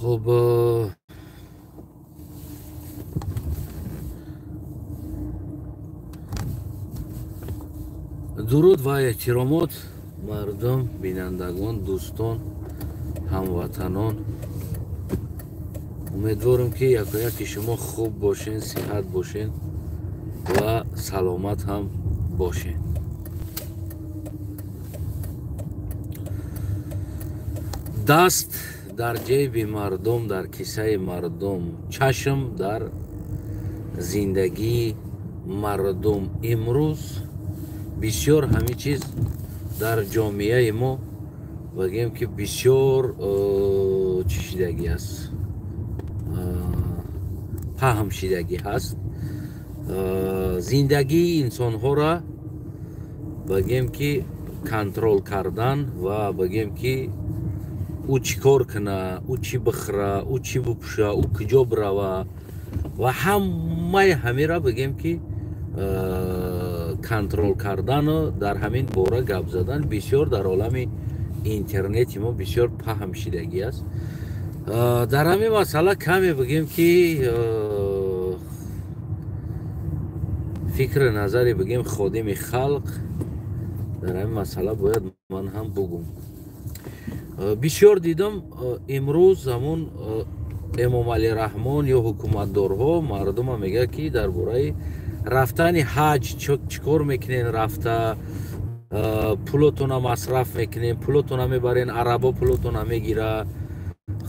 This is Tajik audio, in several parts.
Хуб, дуруд ва эҳтиромот мардум, бинандагон, дӯстон, ҳамватанон. Умедворам, ки якояки шумо хуб бошен, сиҳат бошен ва саломат ҳам бошен. Даст дар ҷейби мардум, дар кисаи мардум, чашм дар зиндагии мардум. Имрӯз бисёр ҳамин чиз дар ҷомеаи мо бигем, ки бисёр чӣ шидагӣ аст, паҳм шидагӣ ҳаст. Зиндагии инсонҳоро бигем, ки контрол кардан ва бигем, ки ӯ чӣ кор куна, ӯ чӣ бихӯра, ӯ чӣ бипӯша, ӯ куҷо бирава ва ҳамаи ҳамеро бигем, ки контрол кардану дар ҳамин бора гап задан бисёр дар олами интернети мо бисёр паҳм шидагӣ аст. Дар ҳамин масъала каме бигем, ки фикри назаре бигем ходими халқ дар ҳамин масъала бояд ман ҳам бугум. Бисёр дидам имрӯз ҳамун Эмомалӣ Раҳмон ё ҳукуматдорҳо мардума мегӯяд, ки дар бораи рафтани ҳаҷ чӣ кор мекунен, рафта пулотона масраф мекунен, пулотона мебарен, арабо пулотона мегира.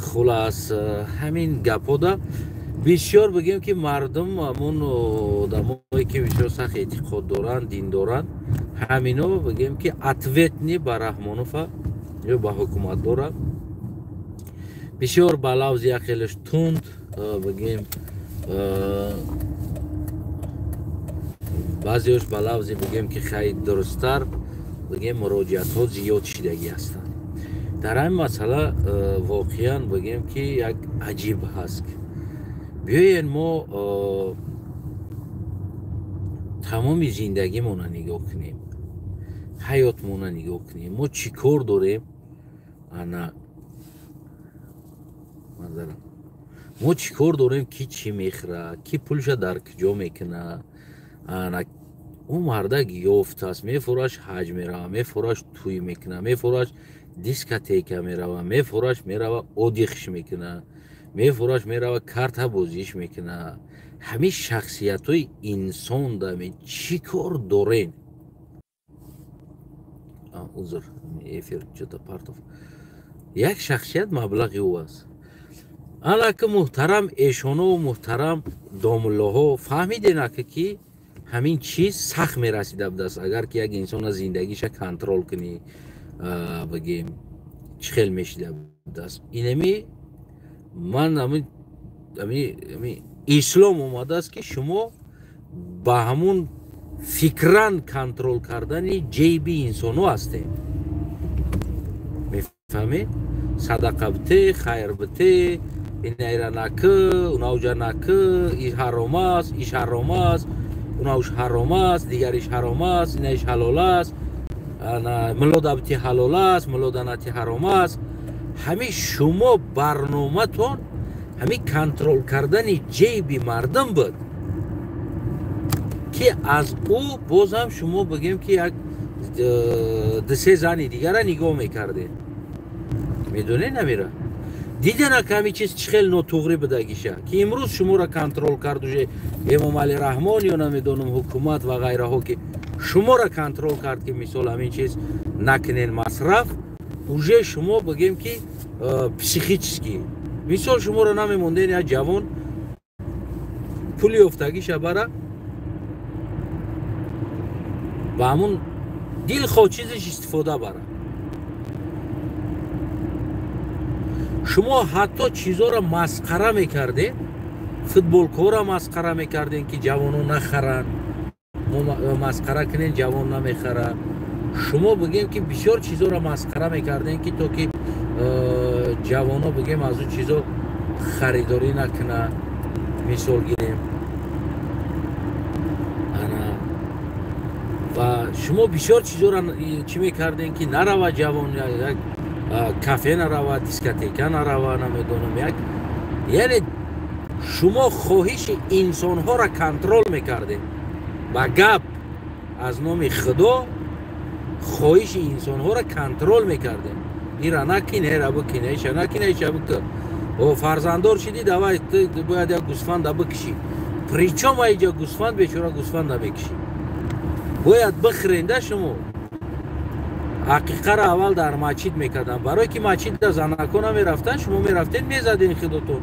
Хулас, ҳамин гапҳода бисёр бигем, ки мардум, ҳамун одамое, ки бисёр сахт эътиқод доранд, дин доранд, ҳамино бигем, ки ответный ба Раҳмонова ё ба ҳукуматдора бисёр ба лавзи яхелаш тунд бигем, баъзеош ба лавзи бигем, ки хай дурусттар бигем, муроҷиатҳо зиёд шидагӣ ҳастанд. Дар ҳамин масъала воқеан бигем, ки як аҷиб ҳаст. Биёен мо тамоми зиндагимона нигоҳ кунем, ҳаётмона нигоҳ кунем. Мо чӣ кор дорем? Ана манзара, мо чӣ кор дорем, ки чӣ мехӯра, ки пулша дар куҷо мекуна? Ана ӯ мардак ёфтааст, мефураш ҳаҷ мерава, мефураш тӯй мекуна, мефураш дискотека мерава, мефураш мерава отдых мекуна, мефураш мерава карта бозиш мекуна. Ҳамин шахсиятҳои инсон даме чӣ кор дорен? Узр, эфир чё-то партов. Як шахсият маблағи ӯ аст. Анаки муҳтарам эшонову муҳтарам домуллоҳо фаҳмиден, ака, ки ҳамин чиз сахт мерасида будааст. Агар ки як инсона зиндагиша контрол кунӣ, бигем, чӣ хел мешида будааст. Инами ман ами ислом омадааст, ки шумо ба ҳамун фикран контрол кардани ҷейби инсонҳо ҳастем, мефаҳмед? Садақа бите, хайр бите, инайра накӣ, унауҷа накӣ, и ҳаром аст, иш ҳаром аст, унауш ҳаром аст, дигариш ҳаром аст, инаиш ҳалол аст, милода бити ҳалол аст, милода нати ҳаром аст. Ҳамин шумо барноматон ҳамин контрол кардани ҷейби мардум буд, ки аз ӯ бозам шумо бигем, ки як дусе зани дигара нигоҳ мекардед. Медонед, намира дидена, ки ҳамин чиз чӣ хел нотуғрӣ будагиша, ки имрӯз шуморо контрол кард уже Эмомалӣ Раҳмон ё намедонам ҳукумат ва ғайраҳо, ки шуморо контрол кард, ки мисол ҳамин чиз накунен масраф. Уже шумо бигем, ки психически мисол шуморо намемонден. Як ҷавон пули ёфтагиша бара ба ҳамун дилхоҳ чизиш истифода бара. Шумо ҳатто чизоро масхара мекардед, футболкаҳоро масхара мекардем, ки ҷавонон нахаранд, масхара кунен, ҷавон намехара. Шумо бигем, ки бисёр чизоро масхара мекардем, ки то ки ҷавоно бигем аз ӯ чизо харидорӣ накунад, мисол гирем. Ана ва шумо бисёр чизоро чӣ мекардем, ки нарава ҷавон як кафе нарава, дискотека нарава, намедонам як. Яъне шумо хоҳиши инсонҳоро контрол мекардед. Ба гап аз номи Худо хоҳиши инсонҳоро контрол мекардем. Ира накин, эра бикин, иша накин, иша бикин. О, фарзанддор шидӣ, давай ту бояд як гӯсфанда бикишӣ. Причём аиҷа гӯсфанд бечора гӯсфанда мекишӣ. Бояд бихӯренда шумо. Ҳақиқаро аввал дар масҷид мекардам. Барое ки масҷидда занако намерафтанд, шумо мерафтед, мезаден худотон.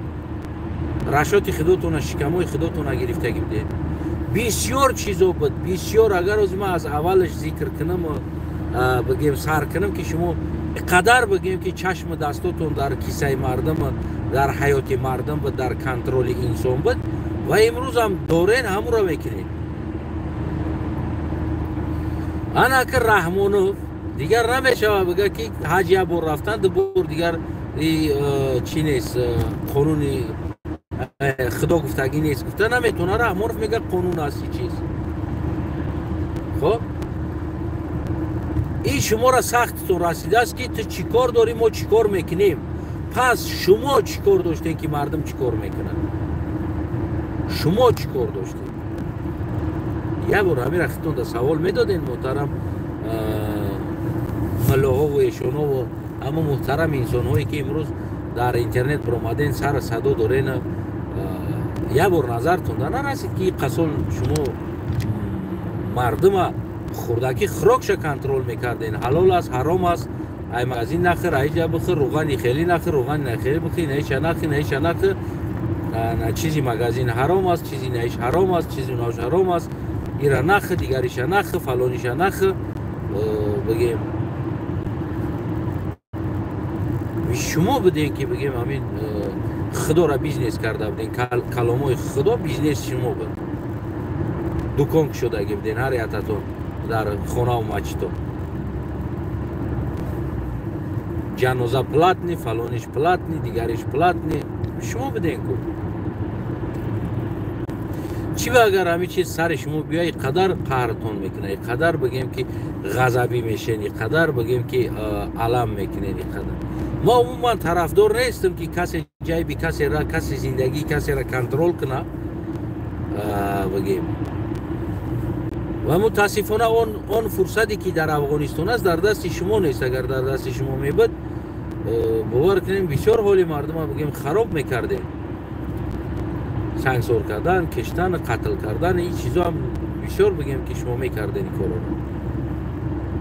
Рашоти худотона, шикамои худотона гирифтагӣ будед. Бисёр чизо буд, бисёр. Агар ози ман аз аввалаш зикр кунам, бигем сар кунам, ки шумо қадар бигем ки чашму дастотон дар кисаи мардум, дар ҳаёти мардум буд, дар контроли инсон буд ва имрӯзам дорен, ҳамуро мекунед. Ана ки Раҳмонов дигар намешава бига ки ҳаҷ як бор рафтан, ду бор дигар чӣ нест, қонуни Худо гуфтагӣ нест гуфта наметавона. Раҳмонов мега қонун аст чиз. Хоб, ин шуморо сахттон расидааст ки ту чӣ кор дорӣ, мо чӣ кор мекунем. Пас шумо чӣ кор доштем ки мардум чӣ кор мекунад? Шумо чӣ кор доштем? Як бор ҳамин рахтонда савол медодем, муҳтарам муллоҳову эшонову ҳама муҳтарам инсонҳое ки имрӯз дар интернет баромаден, сар садо дорен, як бор назартон нарасид ки қасол шумо мардума хурдакӣ хӯрокша контрол мекарден. Ҳалол аст, ҳаром аст, ай магазин нахӯр, айҷа бихӯр, руғани хелӣ нахӯр, руғани нахелӣ бихӯр, наиша нахӯр, наиша нахӯр, чизи магазин ҳаром аст, чизи наиш ҳаром аст, чизи наош ҳаром аст, ира нахӯр, дигариша нахӯр, фалониша нахӯр. Бигем шумо будем ки бигем ҳамин Худоро бизнес карда будем, каломои Худо бизнес шумо буд. Дукон кушодагӣ будем ҳар ятатон дар хонаву масҷидон. Ҷаноза платни, фалониш платни, дигариш платни. Шумо будем ку. Чӣ агар ҳамин чиз сари шумо биёй, қадар қаҳртон мекунад, қадар бигем ки ғазабӣ мешен, қадар бигем ки алам мекунед, қадар. Ма умуман тарафдор нестам ки касе ҷайби касера, касе зиндагии касера контрол кунад, бигем. Ва мутаассифона он фурсате ки дар Афғонистон аст дар дасти шумо нест. Агар дар дасти шумо мебуд, бовар кунем бисёр ҳоли мардума бигем хароб мекардем. Сангсор кардан, киштан, қатл кардан, ин чизо ҳам бисёр бигем ки шумо мекардем ин корро.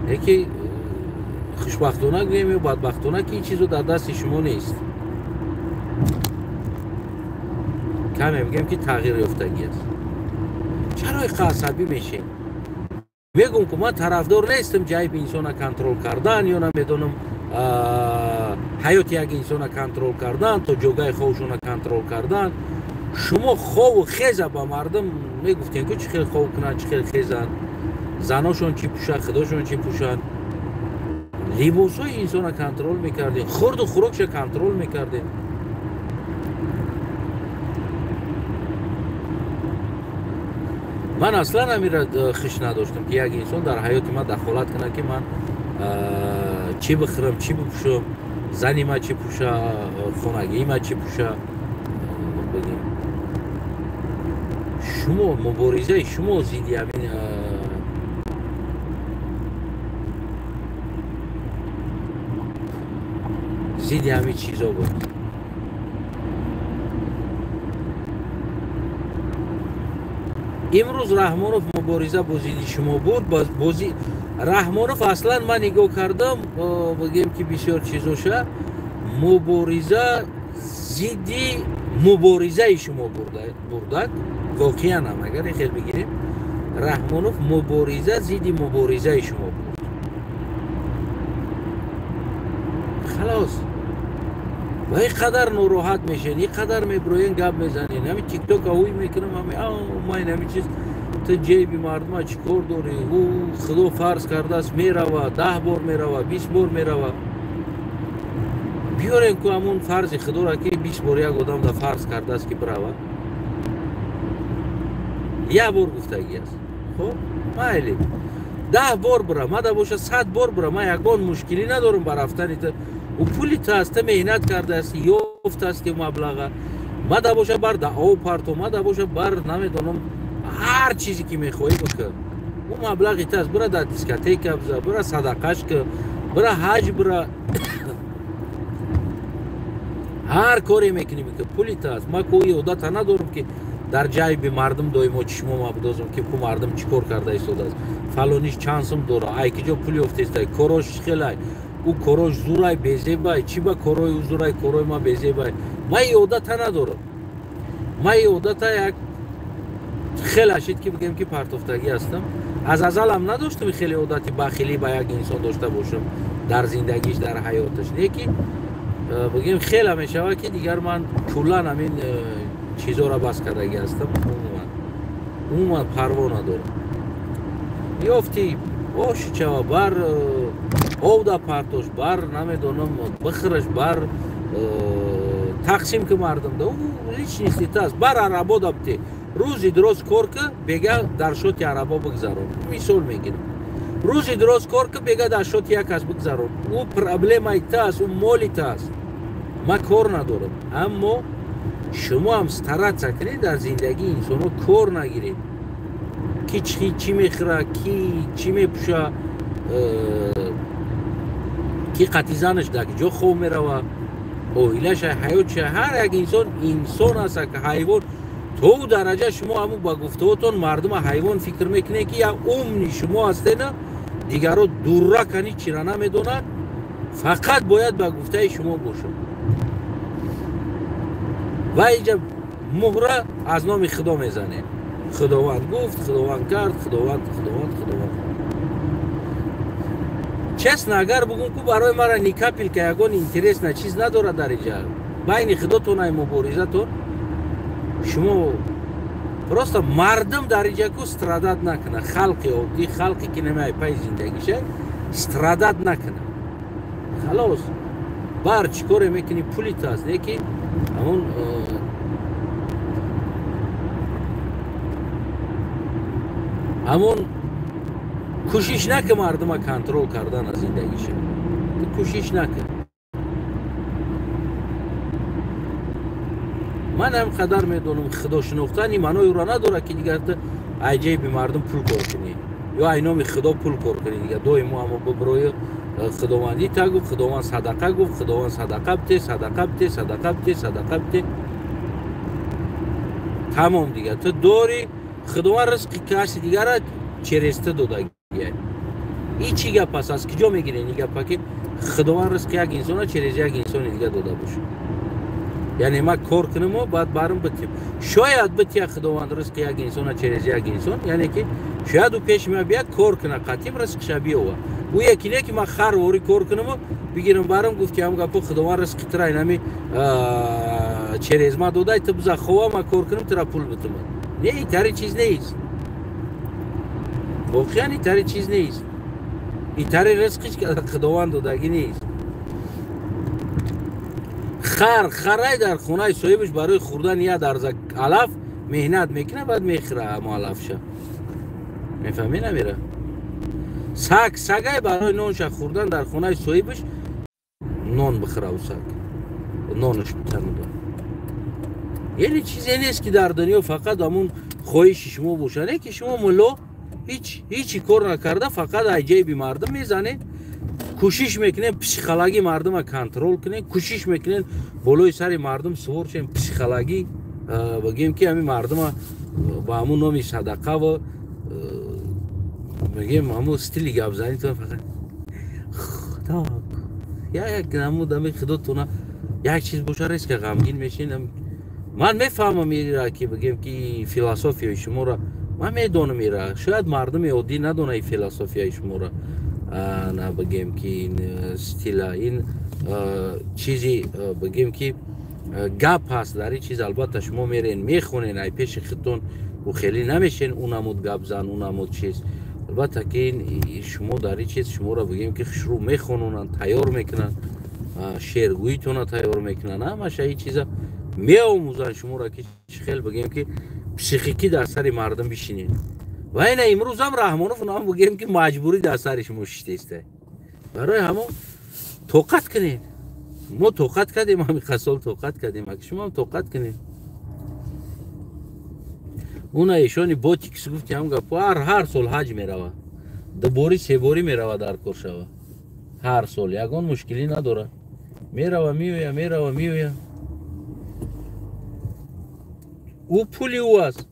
Яке хушбахтона гӯем ё бадбахтона ки ин чизо дар дасти шумо нест. Каме бигем ки тағйир ёфтагӣ аст. Чаро иқа асабӣ мешем? Мегӯм ки ман тарафдор нестам ҷайби инсона контрол кардан ё намедонам ҳаёти як инсона контрол кардан, то ҷогаи хобшона контрол кардан. Шумо хову хеза ба мардум мегуфтем ки чӣ хел хов кунанд, чӣ хел хезанд, заношон чӣ пӯшанд, худошон чӣ пӯшанд. Либосҳои инсона контрол мекардем, хӯрду хӯрокша контрол мекардем. Ман аслан ҳаминро хиш надоштам ки як инсон дар ҳаёти ман дахолат кунад ки ман чӣ бихӯрам, чӣ бипӯшам, зани ман чӣ пӯша, хонагии ман чӣ пӯша. Бигем шумо муборизаи шумо зидди ҳамин зидди ҳамин чизо буд. Имрӯз Раҳмонов мубориза бо зидди шумо буд. Бози Раҳмонов аслан ман нигоҳ кардам, бигем ки бисёр чизоша мубориза зидди муборизаи шумо бурдак. Воқеан ҳам агар хел бигирем, Раҳмонов мубориза зидди муборизаи шумо бурд. Халос. Ва ин қадар нороҳат мешен, ин қадар меброен, гап мезанен. Ҳамин тикток ҳуй мекунам, ҳамин ман ҳамин чиз, ту ҷайби мардума чӣ кор дорӣ? Ӯ Худо фарз кардааст, мерава, 10 бор мерава, 20 бор мерава. Биёрем ку ҳамун фарзи Худоро ки 20 бор як одам да фарз кардааст ки бирава. Як бор гуфтагӣ аст. Хоб, майли. 10 бор бира, мада боша 100 бор бира, ман ягон мушкилӣ надорам ба рафтани ту. Ӯ пули ту аст, ту меҳнат кардаасти, ёфтаасти маблаға. Мада боша бар даъо парто, мада боша бар намедонам ҳар чизе ки мехоҳӣ бикун. Ӯ маблағи ту аст, бира дар дискотека биза, бира садақаш кун, бира ҳаҷ бира, ҳар коре мекунӣ бикун, пули ту аст. Ман ку одата надорам ки дар ҷайби мардум доимо чишмома бидозам ки ку мардум чӣ кор карда истодааст, фалониш чанд сум дора, ай ки ҷо пул ёфтеста, корош хелай, ӯ корош зурай безебай, чӣ ба корои ӯ зурай, корои ман безебай. Ман и одата надорам. Ман и одата як хеле ашид ки бигем ки партофтагӣ ҳастам. Аз азалам надоштам хеле одати бахилӣ ба як инсон дошта бошам дар зиндагиш, дар ҳаёташ. Не ки бигем хеле мешавад ки дигар ман куллан ҳамин чизоро бас кардагӣ ҳастам. Умуман парво надорам. Ёфти оши чава бар овда партош, бар намедонам бихӯраш, бар тақсим ки мардум да, ӯ личности ту аст. Бар арабо дабте рӯзи дуроз кор ки бега дар шоти арабо бигзарон. Мисол мегирам, рӯзи дуроз кор ки бега дар шоти як кас бигзарон. Ӯ проблемаи ту аст, ӯ моли ту аст, ман кор надорам. Аммо шумо ҳам стараться кунед дар зиндагии инсонҳо кор нагиред, ки чӣ мехӯра, ки чӣ мепӯша, ки қатъи занаш дар ҷо хоб мерава, оилаша, ҳаётша. Ҳар як инсон инсон аст, ҳайвон. То ӯ дараҷа шумо ҳамун ба гуфтаҳотон мардума ҳайвон фикр мекунед ки як умни шумо ҳастена, дигарро дурракани чира намедонад, фақат бояд ба гуфтаи шумо бошад. Ва инҷа муҳра аз номи Худо мезанед. Худованд гуфт, Худованд кард, Худованд, Худованд, Худованд. Честно, агар бугум ку барои мара ни капелька ягон интересна чиз надорад дар инҷа. Байни худотон ай муборизатон шумо просто мардум дар инҷа ку страдать накунад. Халқи оддӣ, халқе ки намеай пай зиндагиша страдать накунад. Халос, бар чӣ коре мекунӣ, пули ту аст, не ки ҳамон ҳамон кӯшиш накун мардума контрол кардан аз зиндагиша. Ту кӯшиш накун. Ман ҳам қадар медонам худошинохтани маънои ӯро надорад ки дигар ту ай ҷайби мардум пул кор кунӣ ё ай номи Худо пул кор кунӣ. Дигар доимо ҳамо биброи худовандӣ та гуфт, Худованд садақа гуфт, Худованд садақа бите, садақа бите, садақа бите, садақа бите. Тамом дигар ту дорӣ, Худованд ризқи каси дигара через ту додагия. Ин чӣ гап аст? Аз куҷо мегиред ин гапа ки Худованд ризқи як инсона через як инсони дигар дода бошад? Яъне ман кор кунаму баъд барм битим. Шояд бития Худованд ризқи як инсона через як инсон, яъне ки шояд ӯ пеши ман биёяд кор кунад, қатъим ризқиша биёвад. Ӯ яке не ки ман хар ворӣ кор кунаму бигирам барам гуфт ки ҳам гапо Худованд ризқи тура инами через ман додай, ту биза хова ман кор кунам тура пул битумад. Не, ин тари чиз нест. Воқеан ин тари чиз нест. Ин тари ризқи Худованд додагӣ нест. Хар харай дар хонаи соҳибаш барои хӯрдани як дарза алаф меҳнат мекунад, баъд мехӯра ҳамо алафша. Мефаҳмӣ намера? Саг сагай барои нонша хӯрдан дар хонаи соҳибаш нон бихӯра ӯ саг. Нонаш битануда. Яъне чизе нест ки дар дунё фақат ҳамун хоҳиши шумо бошад. Не ки шумо мулло ҳеҷ кор накарда фақат ай ҷайби мардум мезанед, кӯшиш мекунед психологии мардума контрол кунед, кӯшиш мекунед болои сари мардум сувор шавед, психологӣ бигем ки ҳамин мардума ба ҳамун номи садақа ва мегем ҳамун стили гапзанитон фақат Худо як намуд ҳамин худотона як чиз боша резка ғамгин мешин. Ман мефаҳмам ира ки бигем ки философияи шуморо ман медонам ира, шояд мардуми оддӣ надонад ин философияи шуморо. На бигем ки ин стила, ин чизи бигем ки гап ҳаст дар ин чиз. Албатта шумо мерен мехонен, ай пеши худтон ӯ хеле намешен ӯ намуд гапзан, ӯ намуд чиз. Албатта ки ин шумо дар ин чиз шуморо бигем ки хушрӯ мехононанд, тайёр мекунанд, шеъргӯитона тайёр мекунанд, ҳамаша ин чиза меомӯзанд шуморо ки чӣ хел бигем ки психикӣ дар сари мардум бишинед. Ва ина имрӯзам Раҳмонов нам бигем ки маҷбурӣ дар сари шумо шиштеста. Барои ҳамон тоқат кунед. Мо тоқат кардем, ҳамин қасол тоқат кардем, аки шумо ҳам тоқат кунед. Уна ишони ботикс гуфти ҳам гапо ҳар сол ҳаҷ мерава, дубори себорӣ мерава, дар кор шава. Ҳар сол ягон мушкилӣ надорад, мерава меоя, мерава меоя. Ӯ пули ӯ аст.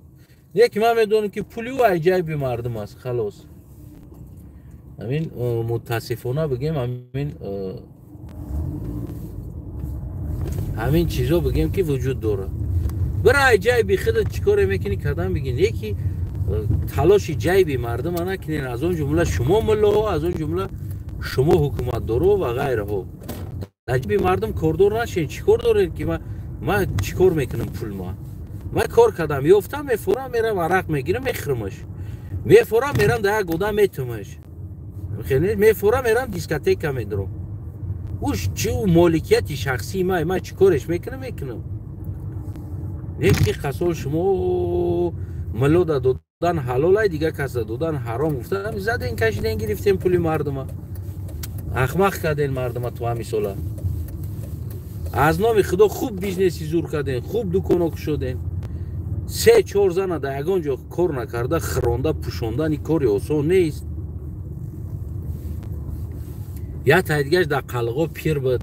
Яке ман медонам, ки пули ӯ айҷайби мардум аст, халос. Ҳамин мутаассифона бигем, ҳамин чизо бигем, ки вуҷуд дорад. Бира айҷайби худат чӣ коре мекунӣ, кадам бигин. Яки талоши ҷайби мардума накунен, аз он ҷумла шумо муллоҳо, аз он ҷумла шумо ҳукуматдоро ва ғайраҳо. Дар ҷайби мардум кордор нашен. Чӣ кор доред, ки ман чӣ кор мекунам? Пул ман кор кардам, ёфтам, мефорам, мерам арақ мегирам, мехӯрамаш, мефорам, мерам дар як одам метумаш, мефорам, мерам дискотека медурам. Уш чи моликияти шахсии ман, ман чӣ кореш мекунам, мекунам. Не ки қасол шумо муллода додан ҳалолай, дигар каса додан ҳаром гуфтам, заден, кашиден, гирифтем пули мардума, ахмақ карден мардума ту ҳамин сола. Аз номи худо хуб бизнеси зур карден, хуб дуконо кушоден. 3-4 зана дар ягон ҷо кор накарда хиронда пӯшондани кори осон нест. Як тайдигаш дар қалғо пир буд,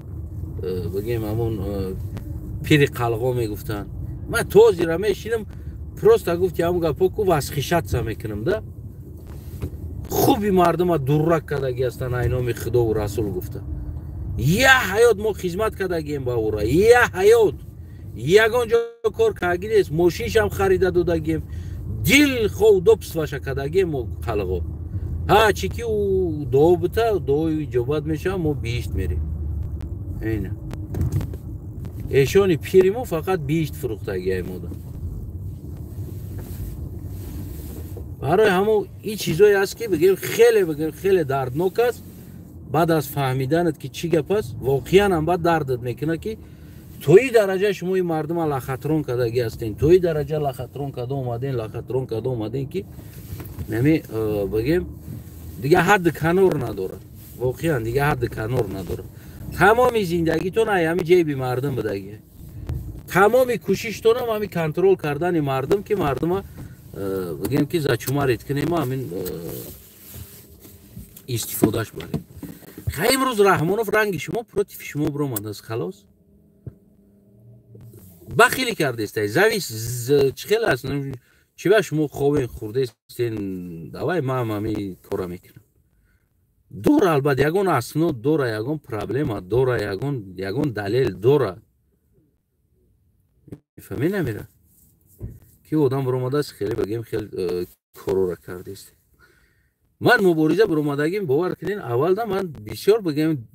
бигем ҳамон пири қалғо мегуфтанд. Ман тозира мешинам, просто гуфти ҳамон гапо ку восхищаться мекунам да. Хуби мардума дуррак кардагӣ ҳастанд ай номи худову расул гуфта. Я ҳаёт мо хизмат кардагием ба ӯра, я ҳаёт ягон ҷо кор кардагӣ нест, мошиншам харида додагием, дил хо удобстваша кардагием мо қалғо. Ҳа чӣ ки ӯ дуо бута, дуои иҷобат мешавад, мо биҳишт мерем. Ина эшони пири мо фақат биҳишт фурӯхтагиай мода. Барои ҳамо ин чизое аст, ки бигем хеле, бигем хеле дарднок аст. Баъд аз фаҳмиданат, ки чӣ гап аст, воқеан ҳам баъд дардат мекунад, ки то ин дараҷа шумо ин мардума лахатрон кардагӣ ҳастен, то ин дараҷа лахатрон карда омаден, лахатрон карда омаден, ки нами бигем дигар ҳадди канор надорад. Воқеан дигар ҳадди канор надорад. Тамоми зиндагитон ай ҳами ҷейби мардум будагӣ, тамоми кӯшиштонам ҳами контрол кардани мардум, ки мардума бигем ки зачумарит кунем, ҳамин истифодаш барем. Хай имрӯз Раҳмонов ранги шумо против шумо биромадааст, халос. Бахилӣ кардестай, завис чӣ хел аст, чӣ ба шумо хобен хӯрдестен, давай ман ҳамин кора мекунам. Дора албатта ягон аснод дора, ягон проблема дора, ягон далел дора. Мефаҳмӣ намера? Ки одам биромадааст, хеле бигем хел корора кардест. Ман мубориза биромадагим, бовар кунед, аввалда ман бисёр бигем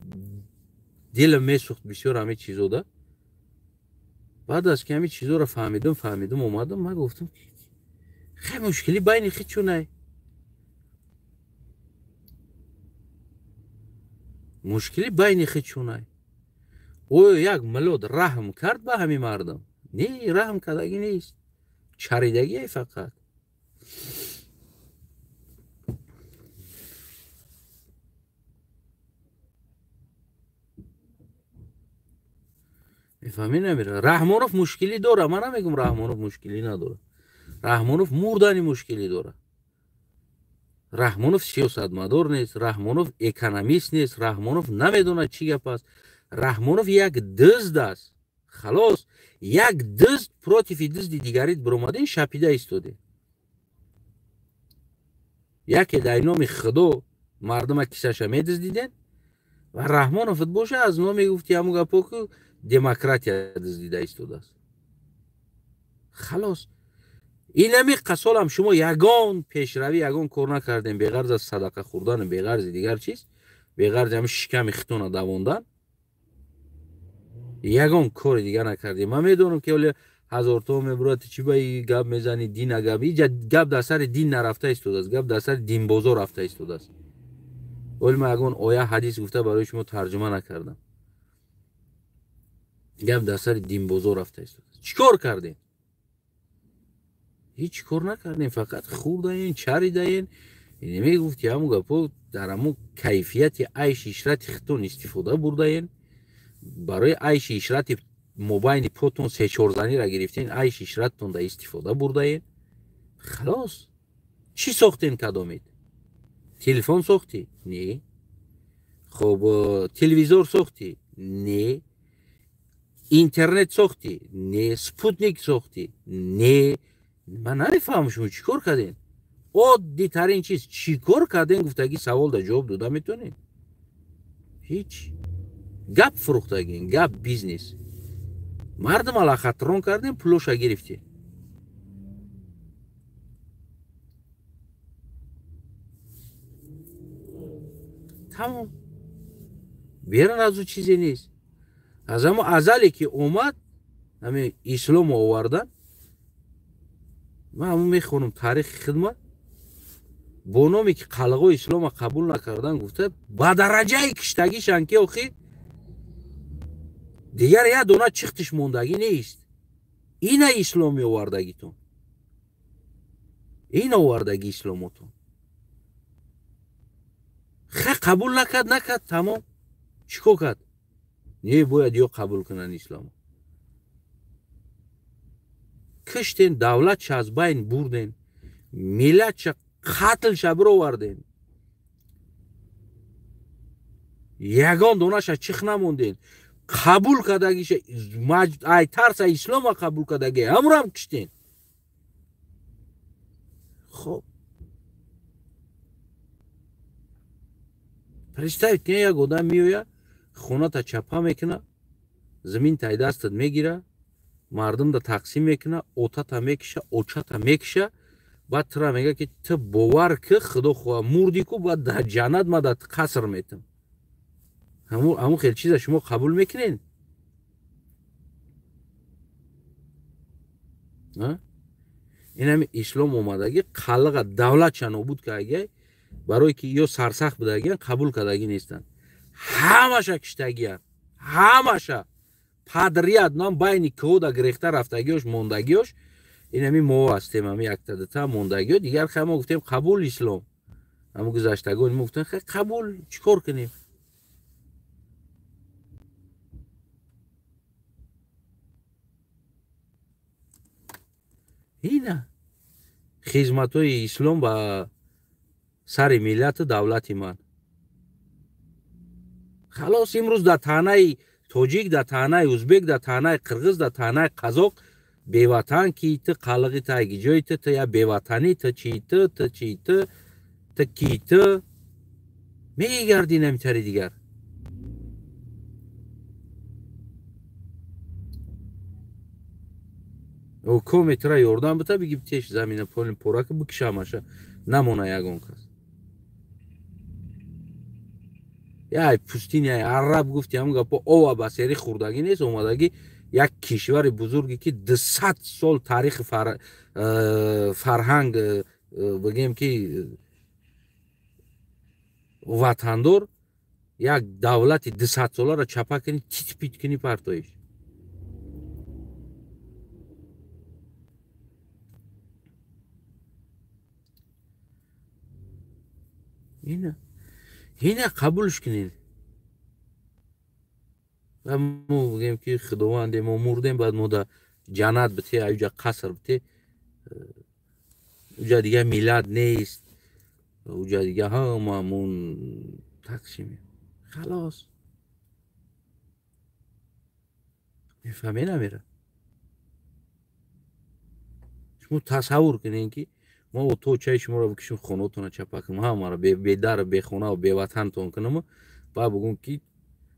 дилам месӯхт бисёр ҳамин чизода. Баъд аз ки ҳамин чизоро фаҳмидум, омадам, ман гуфтам, хай мушкилӣ байни хи чунай. Мушкилӣ байни хи чунай. Оё як миллод раҳм кард ба ҳамин мардум? Не, раҳм кардагӣ нест, чаридагие фақат. Мефаҳмӣ намера? Раҳмонов мушкилӣ дора, ман намегум Раҳмонов мушкилӣ надорад. Раҳмонов мурдани мушкилӣ дорад. Раҳмонов сиёсатмадор нест, Раҳмонов экономист нест, Раҳмонов намедонад чӣ гап аст. Раҳмонов як дизд аст. Халос, як дизд против дизди дигарит биромаден, шапида истодем. Яке дар номи худо мардума кисаша медиздиден ва Раҳмонов боша аз номи гуфти ҳамун гапо ку демократия диздида истодааст. Халос. Инами қасолам шумо ягон пешравӣ, ягон кор накардем, беғарз аз садақа хӯрдану беғарзи дигар чиз, беғарзи ҳамин шиками хитона давондан, ягон кори дигар накардем. Ман медонам, ки оле ҳазорто мебурад, чӣ ба и гап мезанӣ, дина гап, иҷа гап дар сари дин нарафта истодааст, гап дар сари динбозор рафта истодааст. Оли ман ягон оя ҳадис гуфта барои шумо тарҷума накардам. Гап дар сари динбозор рафта истодааст. Чӣ кор кардем? Ҳеҷ кор накардем, фақат хӯрдаен, чаридаен. Мегуфти ҳамун гапо дар ҳамун кайфияти айши ишрати хитон истифода бурдаен. Барои айши ишрати мобайни потон се-чорзанира гирифтен, айши ишраттон да истифода бурдаен. Халос. Чӣ сохтен кадомед? Телефон сохтӣ? Не. Хоб, телевизор сохтӣ? Не. Интернет сохтӣ? Не. Спутник сохтӣ? Не. Ман намефаҳмам шумо чӣ кор кардем. Оддитарин чиз чӣ кор кардем гуфтагӣ савол да ҷавоб дода метонед? Ҳеҷ. Гап фурӯхтагин, гап бизнес. Мардум алахатрон кардем, пулоша гирифтем. Тамом. Берун аз ӯ чизе нест. Аз ҳамо азале ки омад, ҳамин ислом овардан, ман ҳамон мехонам таърихи хидмат, бо номе ки қалғои ислома қабул накардан гуфта, ба дараҷаи киштагишан ки охи дигар як дона чихтиш мондагӣ нест. Ина исломи овардагитон, ин овардаги исломотон. Ха қабул накард, накард, тамом. Чӣ кор кард? Не бояд ё қабул кунанд исломо. Киштен, давлатша аз байн бурден, миллатша қатлша бироварден, ягон донаша чих намонден, қабул кардагиша ай тарса ислома қабул кардаги ҳамурам киштен. Хоб, представить кунед, як одам меояд, хоната чапа мекуна, замин тай дастат мегира, мардумда тақсим мекуна, отата мекиша, очата мекиша, баъд тура мега ки ту бовар ки худо хоҳа мурдӣ ку, баъд дар ҷаннат ма дар қаср метам. Ҳамун хел чиза шумо қабул мекунед? Ин ҳами ислом омадагӣ қалиға давлатша нобуд кардагӣ, барое ки ё сарсахт будагиян, қабул кардагӣ нестанд. Ҳамаша киштагиян, ҳамаша падрият нам байни кӯҳода гирехта рафтагиёш, мондагиёш. Ин ҳами мо ҳастем, ҳами яктадата мондагиё. Дигар хай мо гуфтем қабул ислом. Ҳамо гузаштагони мо гуфтем хай қабул, чӣ кор кунем? Ина хизматҳои ислом ба сари миллату давлати ман. Халос, имрӯз дар таънаи тоҷик, дар таънаи узбек, дар таънаи қирғиз, дар таънаи қазоқ беватан ки ту қалиғи тайги ҷои ту, ту я беватанӣ, ту чи ту, ту чи ту, ту ки ту мегардӣ намитари дигар. Коме тура ёрдам бита, биги теш замина полин пора ки бикшамаша намона ягон кас. Яй пустиня араб гуфти ҳамон гапо ова ба сери хурдагӣ нест, омадагӣ як кишвари бузурге ки 200 сол таърихи фарҳанг, бигем ки ватандор, як давлати 200 соларо чапа кунӣ, тит-пит кунӣ партоиш. Ина қабулш кунед. Ва мо бигем ки худованде мо мурдем, баъд мо да ҷаннат бите, аюҷа қаср бите, уҷа дигар миллат нест, уҷа дигар ҳамамон тақсим. Халос. Мефаҳме намера? Шумо тасаввур кунед ки мо то чай шуморо бикишем, хонаотонро чапа кунем, ҳамаро бедару бехонаву беватантон кунем, баъд бигӯм ки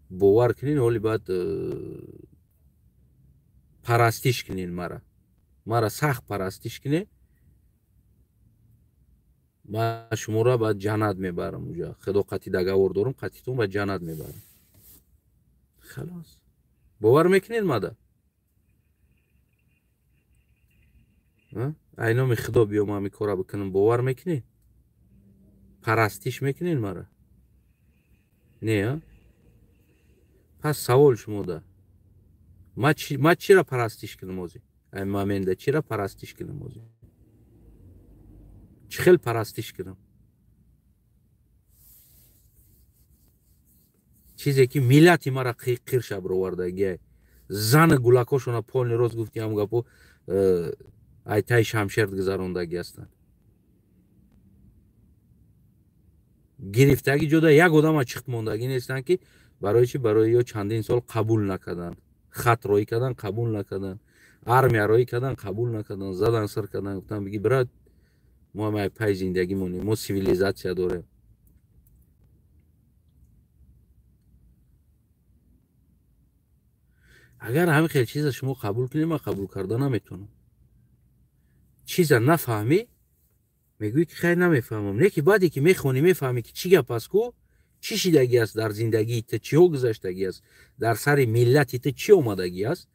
бовар кунед, ҳоли баъд парастиш кунед мара, мара сахт парастиш кунед, ман шуморо баъд ҷаннат мебарам, уҷа худо қатъи договор дорам, қатъитон ба ҷаннат мебарам. Халос. Бовар мекунед мада? Ай номи худо биём ҳами кора бикунам, бовар мекунед? Парастиш мекунед мара? Не, пас савол шумо да. Ма чира парастиш кунам ҳозир? Ай моменда чира парастиш кунам ҳозир? Чӣ хел парастиш кунам? Чизе ки миллати мара қирша бировардагиай. Зани гулакошона полный рост гуфти ҳам гапо айтаи шамшер гузарондагӣ ҳастанд. Гирифтагӣ ҷода як одама чиқ мондагӣ нестанд, ки барои чи? Барои ё чандин сол қабул накарданд, хат роӣ кардан қабул накарданд, армия роӣ кардан қабул накарданд, задан сир кардан, гуфтанд биги брат, мо ҳам пай зиндагӣ монем, мо цивилизатсия дорем. Агар ҳамин хел чиза шумо қабул кунед, ман қабул карда наметавонам. Чиза нафаҳмӣ, мегӯӣ ки хайр намефаҳмам, не ки баъде ки мехонӣ мефаҳмӣ ки чӣ гап аст ку, чӣ шидагӣ аст дар зиндагии ту, чиҳо гузаштагӣ аст, дар сари миллати ту чӣ омадагӣ аст.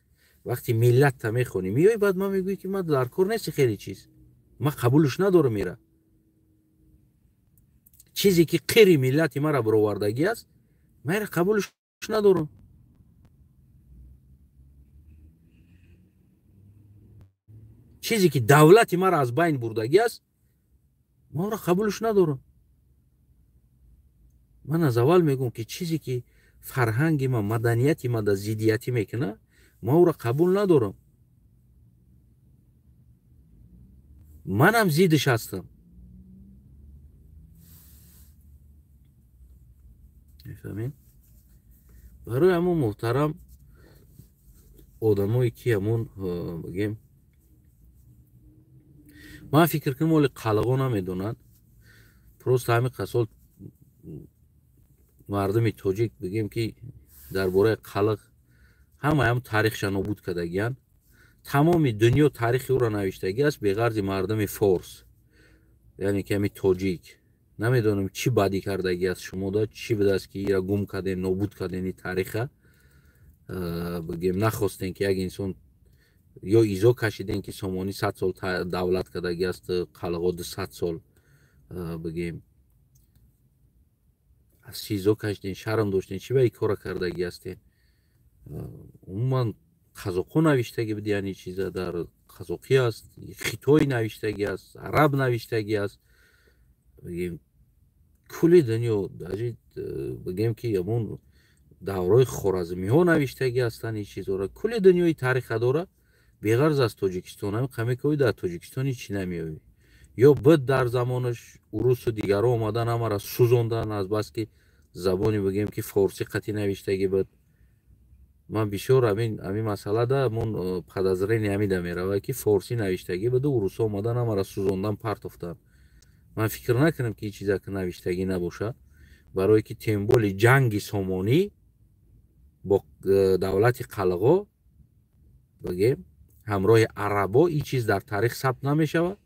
Вақти миллатта мехонӣ меоӣ, баъд ман мегӯӣ ки ман дар кор нести хеле чиз, ман қабулш надорам. Ира чизе ки қири миллати мара бировардагӣ аст, ман ира қабулш надорам. Чизе ки давлати мара аз байн бурдагӣ аст, ман ора қабулш надорам. Ман аз аввал мегӯям ки чизе ки фарҳанги ма, маданияти ма да зиддиятӣ мекунад, ман ӯро қабул надорам. Манам зиддиш ҳастам. Мефаҳмед? Барои ҳамон муҳтарам одамое ки ҳамон бигем, ман фикр кунам оли қалғо намедонанд, просто ҳамин қасол мардуми тоҷик бигем ки дар бораи қалғ ҳама ҳам таърихша нобуд кардагиянд. Тамоми дунё таърихи ӯро навиштагӣ аст беғарзи мардуми форс, яъне ки ҳами тоҷик. Намедонам чӣ бадӣ кардагӣ аст шумода, чӣ будааст ки ира гум кардем, нобуд кардем ин таъриха. Бигем нахостем ки як инсон ё изо кашидем ки Сомонӣ 100 сол давлат кардагӣ аст, қалғо 200 сол, бигем аз чӣ изо кашидем, шарм доштем, чӣ ба ин кора кардагӣ ҳастем. Умуман қазоқҳо навиштагӣ буд, яъне чиза дар қазоқӣ аст, хитой навиштагӣ аст, араб навиштагӣ аст. Бигем кулли дунё, даже бигем ки ҳамон давраи хоразмиҳо навиштагӣ ҳастанд ин чизҳоро. Кулли дунёи таъриха дора, беғарз аз Тоҷикистон. Ҳамин қамекои дар Тоҷикистон ҳеч чӣ намеёбӣ. Ё буд дар замонаш урусу дигарҳо омадан ҳамаро сӯзондан, аз бас ки забони бигем ки форсӣ қатъӣ навиштагӣ буд. Ман бисёр ҳамин масъалада ҳамон подозрение ҳамида меравад ки форсӣ навиштагӣ буду урусҳо омадан ҳамаро сӯзондан партофтанд. Ман фикр накунам ки ин чиза ки навиштагӣ набошад, барое ки темболи ҷанги Сомонӣ бо давлати қалғо бигем ҳамроҳи арабо ин чиз дар таърих сабт намешавад.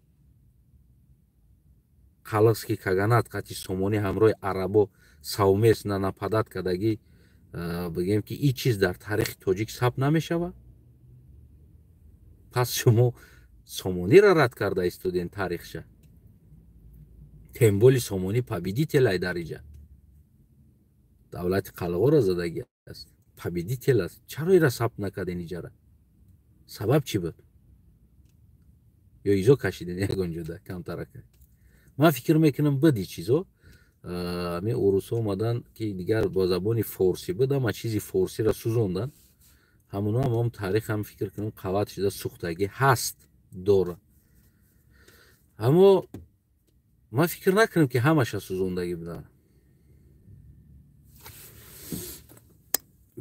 Қалғский каганат қатъи Сомонӣ ҳамроҳи арабо совместно нападат кардагӣ, бигем ки ин чиз дар таърихи тоҷик сабт намешавад. Пас шумо Сомониро рад карда истоден таърихша. Темболи Сомонӣ победитель ай дар иҷа. Давлати қалғоро задагӣ аст, победитель аст. Чаро ира сабт накарден иҷара? Сабаб чӣ буд? Ё изо кашиден ягон ҷода камтарака? Ман фикр мекунам буд ин чизо. Ҳамин урусҳо омадан ки дигар бо забони форсӣ буд, ама чизи форсиро сӯзондан. Ҳамоно ҳам таърих ҳам фикр кунам қават шуда сӯхтагӣ ҳаст дора. Аммо ман фикр накунам ки ҳамаша сӯзондагӣ буданд.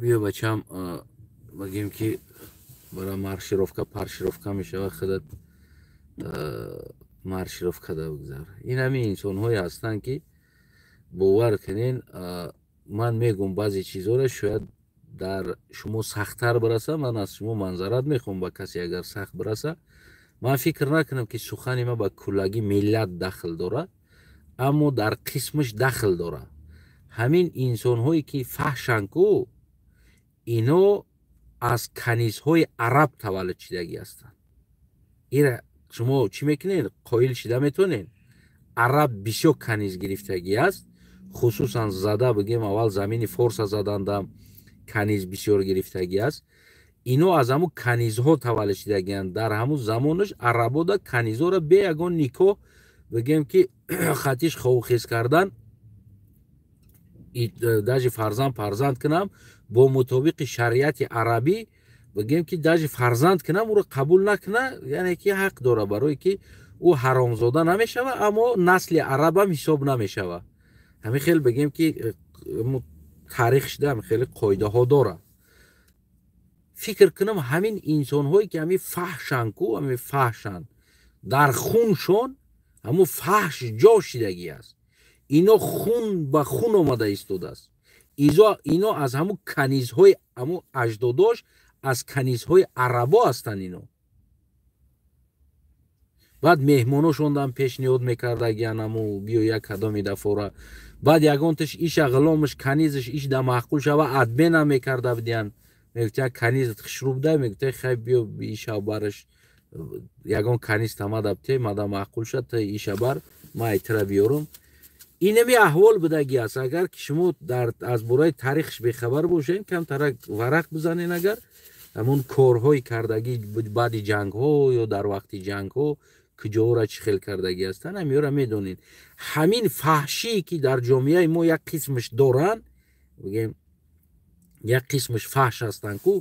Биё бачам, бигем ки бара маршировка паршировка мешавад, худат маршировка да бигзар. Ин ҳамин инсонҳое ҳастанд ки бовар кунен, ман мегӯм баъзе чизҳоро шояд дар шумо сахттар бираса, ман аз шумо манзарат мехоҳам ба касе агар сахт бираса. Ман фикр накунам ки сухани ман ба куллагӣ миллат дахл дорад, аммо дар қисмаш дахл дорад. Ҳамин инсонҳое ки фаҳшанд ку, ино аз канизҳои араб таваллуд шидагӣ ҳастанд. Ира шумо чӣ мекунед? Қоил шида метавонед? Араб бисёр каниз гирифтагӣ аст, хусусан зада бигем аввал замини форса задандам каниз бисёр гирифтагӣ аст. Ино аз ҳамун канизҳо таваллуд шидагианд. Дар ҳамун замонаш арабода канизҳоро бе ягон никоҳ бигем ки хатиш ховхез кардан Даже фарзанд парзанд кунам бо мутобиқи шариати арабӣ бигем ки даже фарзанд кунам ӯро қабул накуна, яъне ки ҳақ дора, барое ки ӯ ҳаромзода намешава, аммо насли арабам ҳисоб намешава. Ҳамин хел бигем ки таърих шуда, ҳамин хеле қоидаҳо дора. Фикр кунам ҳамин инсонҳое ки ҳамин фаҳшан ку, ҳамин фаҳшан дар хуншон ҳамун фаҳш ҷо шидагӣ аст. Ино хун ба хун омада истодааст. Ино аз ҳамун канизҳои ҳамун аҷдодош аз канизҳои арабо ҳастанд ино. Баъд меҳмоношондам пешниҳод мекардагиян ҳаму биё як кадоми дафора. Баъд ягонташ иша ғуломаш канизаш иш да маъқул шава адменам мекарда будиян. Мегуфтиян канизат хушрӯ буда, мегуфтия хай биё иша бараш ягон каниз тамада бте, мада маъқул шад, та иша бар, ма айтира биёрум. Инами аҳвол будагӣ аст. Агар ки шумо аз бораи таърихш бехабар бошед, камтарак варақ бизанен, агар ҳамон корҳои кардагӣ баъди ҷангҳо ё дар вақти ҷангҳо куҷоро чӣ хел кардагӣ ҳастанд, ҳамиёро медонед. Ҳамин фаҳшие ки дар ҷомеаи мо як қисмаш доранд, бигем як қисмаш фаҳш ҳастанд ку,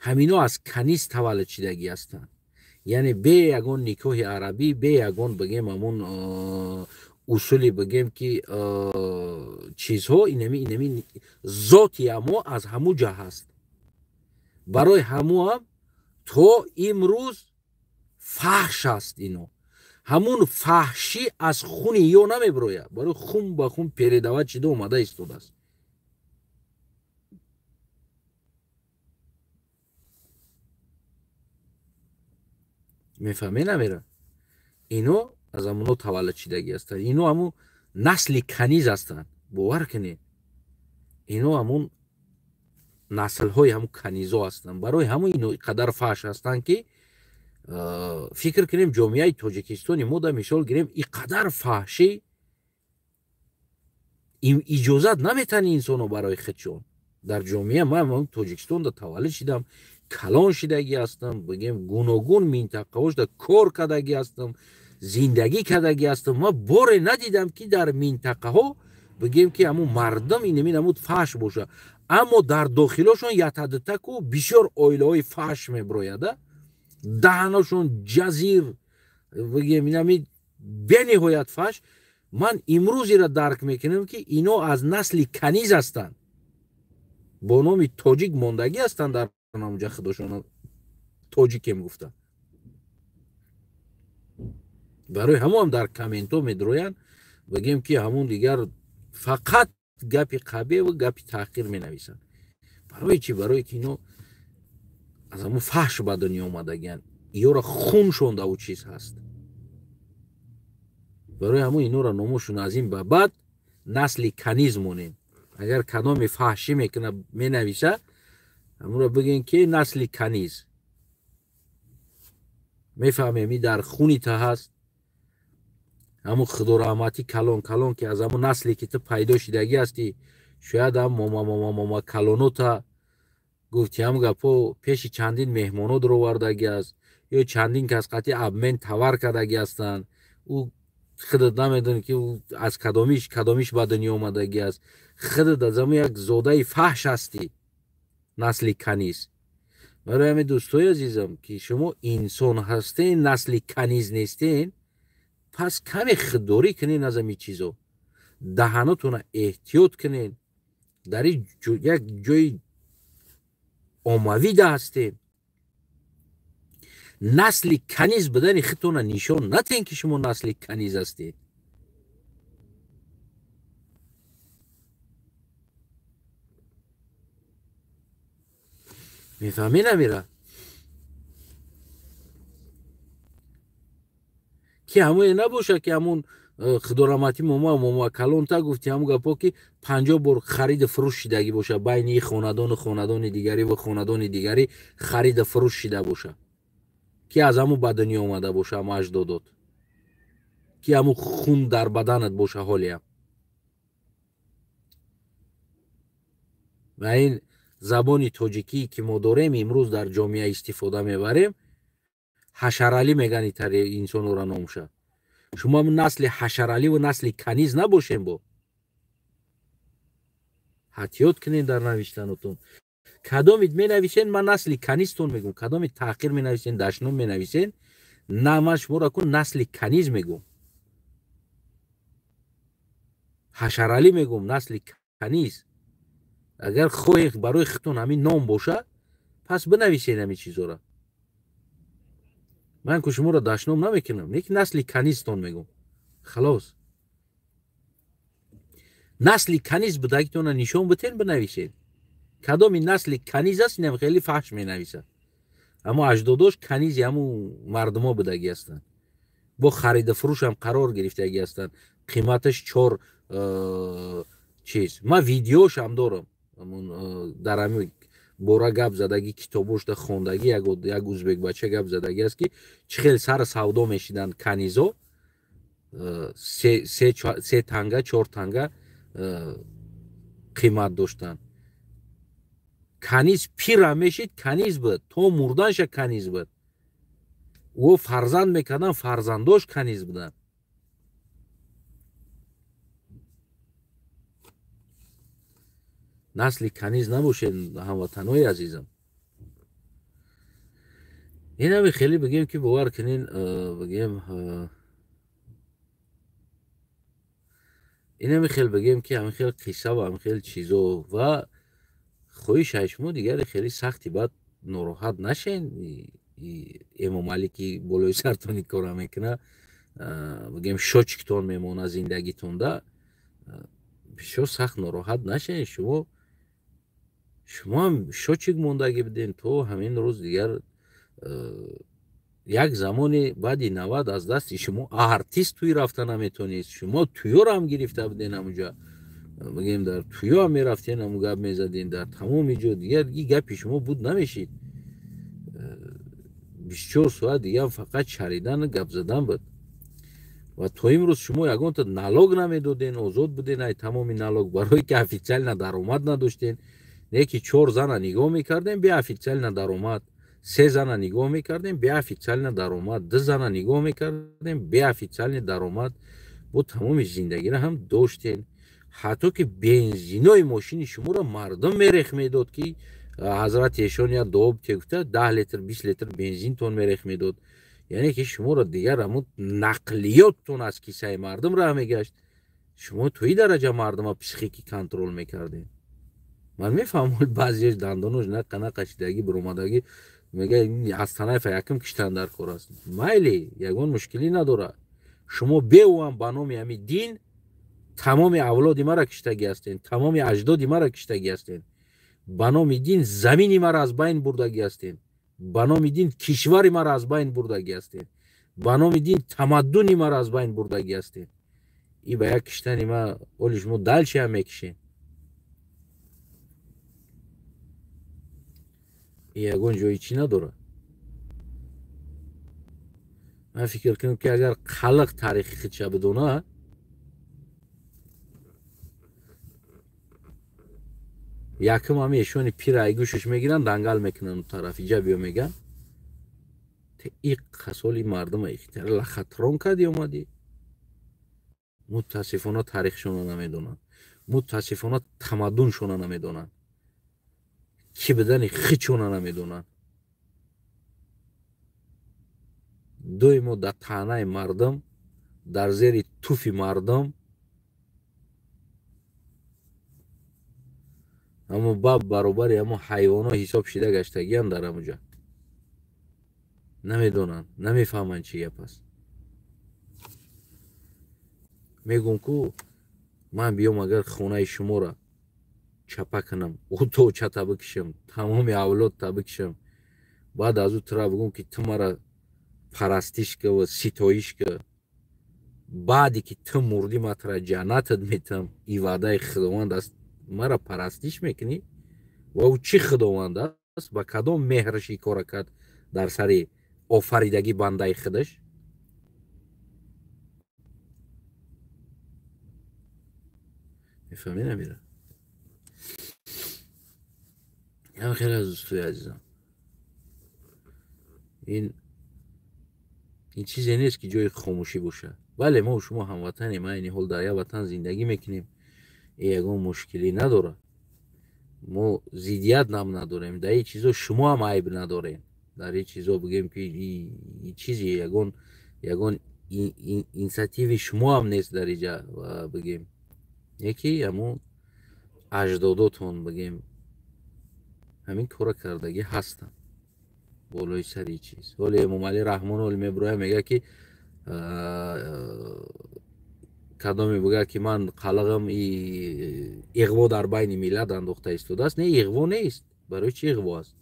ҳамино аз каниз таваллуд шидагӣ ҳастанд. Яъне бе ягон никоҳи арабӣ, бе ягон бигем ҳамон усули бигем ки чизҳо, инами зоти ҳамо аз ҳаму ҷа ҳаст. Барои ҳамуам то имрӯз фаҳш аст ино. Ҳамун фаҳшӣ аз хуни ё намебирояд, барои хун ба хун передават шида омада истодааст. Мефаҳме намера? Ино аз ҳамуно таваллуд шидагӣ ҳастанд. Ино ҳамун насли каниз ҳастанд. Бовар кунед, ино ҳамун наслҳои ҳамун канизо ҳастанд. Барои ҳамун ино қадар фаҳш ҳастанд ки фикр кунем ҷомеаи тоҷикистони мо да мисол гирем, и қадар фаҳшӣ иҷозат наметани инсоно барои худшон. Дар ҷомеа ман Тоҷикистонда таваллуд шидам, калон шидагӣ ҳастам, бигем гуногун минтақаҳошда кор кардагӣ ҳастам, зиндагӣ кардагӣ ҳастам. Ман боре надидам ки дар минтақаҳо бигем ки ҳамун мардум инамин ҳамун фаҳш боша, аммо дар дохилошон ятадитаку бисёр оилаҳои фаҳш мебирояда, даҳаношон ҷазир, бигем инами бениҳоят фаҳш. Ман имрӯзеро дарк мекунам ки ино аз насли каниз ҳастанд, бо номи тоҷик мондагӣ ҳастанд, дар ҳамунҷа худошон тоҷикем гуфта. Барои ҳамон дар комментҳо медроянд, бигем ки ҳамун дигар фақат гапи қабеву гапи таҳқир менависанд. Барои чӣ? Барое ки ино аз ҳамун фаҳш ба дунё омадагиянд, иёро хуншон дар ӯ чиз ҳаст. Барои ҳамун инора номошон аз ин ба баъд насли каниз монем. Агар кадоме фаҳшӣ мекуна менависа, ҳамонро бигӯем ки насли каниз. Мефаҳмем и дар хуни та ҳаст, ҳамун худораҳматӣ калон калон ки аз ҳамун насле ки ту пайдо шидагӣ ҳастӣ, шояд ҳам мома мома мома калонота гуфти ҳам гапо пеши чандин меҳмоно дуровардагӣ аст, ё чандин кас қатъи обмен товар кардагӣ ҳастанд. Ӯ худат намедонӣ ки ӯ аз кадомиш ба дунё омадагӣ аст. Худат аз ҳамун як зодаи фаҳш ҳастӣ, насли каниз. Барои ҳамин дӯстои азизам ки шумо инсон ҳастен, насли каниз нестен, пас каме худдорӣ кунен аз ҳамин чизо, даҳанотона эҳтиёт кунен. Дар як ҷои оммавида ҳастем, насли каниз будани худтона нишон натен ки шумо насли каниз ҳастед. Мефаҳмӣ намера? Ки ҳамое набошад ки ҳамун худораҳматӣ мома мома калонта гуфти ҳамун гапо ки 50 бор хариду фурӯш шидагӣ бошад байни хонадону хонадони дигарӣ ва хонадони дигарӣ хариду фурӯш шида бошад, ки аз ҳамун ба дунё омада боша ҳамун аҷдодот, ки ҳамун хун дар баданат боша ҳолиам. Ва ин забони тоҷикӣ ки мо дорем имрӯз дар ҷомеа истифода мебарем, ҳашаралӣ меган итари инсонора номша. Шумо насли ҳашаралӣ ва насли каниз набошем бо. Эҳтиёт кунед дар навиштанатон. Кадомид менависен, ман насли канизтон мегӯм. Кадомид таҳқир менависен, дашном менависен, на ман шуморо кун насли каниз мегӯм. Ҳашаралӣ мегӯм, насли каниз. Агар хоҳед барои худтон ҳамин ном боша, пас бинависед ҳамин чизоро. Ман ку шуморо дашном намекунам, лекин насли канизтон мегӯм. Халос. Насли каниз будагитонро нишон битен, бинависед. Кадоми насли каниз аст, инам хеле фаҳш менависад. Аммо аҷдодош канизи ҳамун мардумо будагӣ ҳастанд. Бо хариду фурӯшам қарор гирифтагӣ ҳастанд. Қиматаш 4 чиз. Ман видеошам дорам. Дар ҳамин бора гап задагӣ, китобошда хондагӣ, як узбек бача гап задагӣ аст, ки чӣ хел сар савдо мешиданд канизо, 3 танга, 4 танга қимат доштанд. Каниз пира мешид, каниз буд, то мурданша каниз буд. Ӯ фарзанд мекардан, фарзандош каниз буданд. Насли каниз набошед, ҳамватанҳои азизам. Инами хеле бигем ки бовар кунин, бигем инами хел бигем ки ҳамин хел қисса ва ҳамин хел чизо ва хоҳиш ай шумо дигаре хеле сахти бад нороҳат нашен. Эмомалӣ ки болои сартон ин кора мекуна, бигем шочиктон мемона зиндагитонда, бисёр сахт нороҳат нашен. Шумо ҳам шочик мондагӣ будем то ҳамин рӯз. Дигар як замоне баъди 90 аз дасти шумо артист тӯй рафта наметонист. Шумо тӯёро ҳам гирифта буден, ҳамунҷа бигем дар тӯё ҳам мерафтен, ҳамун гап мезаден дар тамоми ҷо. Дигар и гапи шумо буд намешид. 24 соат дигар фақат чаридан гап задан буд. Ва то имрӯз шумо ягонта налог намедоден, озод буден ай тамоми налог, барое ки официально даромад надоштен. Не ки 4 зана нигоҳ мекардем, беофициально даромад. 3 зана нигоҳ мекардем, беофициально даромад. 2 зана нигоҳ мекардем, беофициально даромад. Бо тамоми зиндагиро ҳам доштен. Ҳатто ки бензинои мошини шуморо мардум мерех медод, ки ҳазрати эшон я дуо бите гуфта 10 литр, 20 литр бензинтон мерех медод. Яъне ки шуморо дигар ҳамун нақлиёттон аз кисаи мардум раҳ мегашт. Шумо то ин дараҷа мардума психики контрол мекардем. Ман мефаҳмам, баъзеаш дандонош нақашидагӣ биромадагӣ мега аз танафа якм киштан дар кор аст. Майли, ягон мушкилӣ надорад. Шумо беӯ ҳам ба номи ҳамин дин тамоми авлоди мара киштагӣ ҳастен, тамоми аҷдоди мара киштагӣ ҳастен. Ба номи дин замини мара аз байн бурдагӣ ҳастен. Ба номи дин кишвари мара аз байн бурдагӣ ҳастен. Ба номи дин тамаддуни мара аз байн бурдагӣ ҳастен. И ба як киштани ма оли шумо дальше ҳам мекишен. И ягон ҷои чӣ надорад. Ман фикр кунам ки агар халқ таърихи худша бидона, якм ҳами эшони пира ай гӯшаш мегиранд, дангал мекунанд тараф иҷа биё меган. И қасоли мардума ихтиёр лахатрон кардӣ омадӣ. Мутаассифона таърихшонро намедонанд, мутаассифона тамаддуншонро намедонанд, ки бидани хичона намедонанд. Доимо дар таънаи мардум, дар зери туфи мардум, аммо баб баробари ҳамо ҳайвоно ҳисоб шида гаштагиам дар ҳамуҷа. Намедонанд, намефаҳманд чӣ гап аст. Мегӯм ку ман биём агар хонаи шуморо чапа кунам, уточата бикишам, тамоми авлодта бикишам, баъд аз ӯ тура бигӯм ки ту мара парастиш ка ва ситоиш ка, баъде ки ту мурдӣ ман тура ҷаннатат метам, и ваъдаи худованд аст, мара парастиш мекунӣ? Ва ӯ чӣ худованд аст? Ба кадом меҳраш ин кора кард дар сари офаридагӣ бандаи худаш? Мефаҳмӣ намира? Ям хеле аз дӯстои азизам, ин чизе нест ки ҷои хомӯшӣ бошад. Бале, мо шумо ҳамватанем, айни ҳол дар як ватан зиндагӣ мекунем, ягон мушкилӣ надорад. Мо зиддият нам надорем. Дар ин чизо шумо ҳам айб надорем. Дар ин чизо бигем ки ин чизи ягон инициативи шумо ҳам нест дар иҷа бигем. Яки ҳамун аҷдодотон бигем ҳамин кора кардагӣ ҳастанд болои сари чиз. Ҳоли Эмомалӣ Раҳмон ҳоли мебирояд, мегӯяд ки кадоме бигӯяд ки ман қалағам иғво дар байни миллат андохта истодааст. Не, иғво нест. Барои чӣ иғво аст?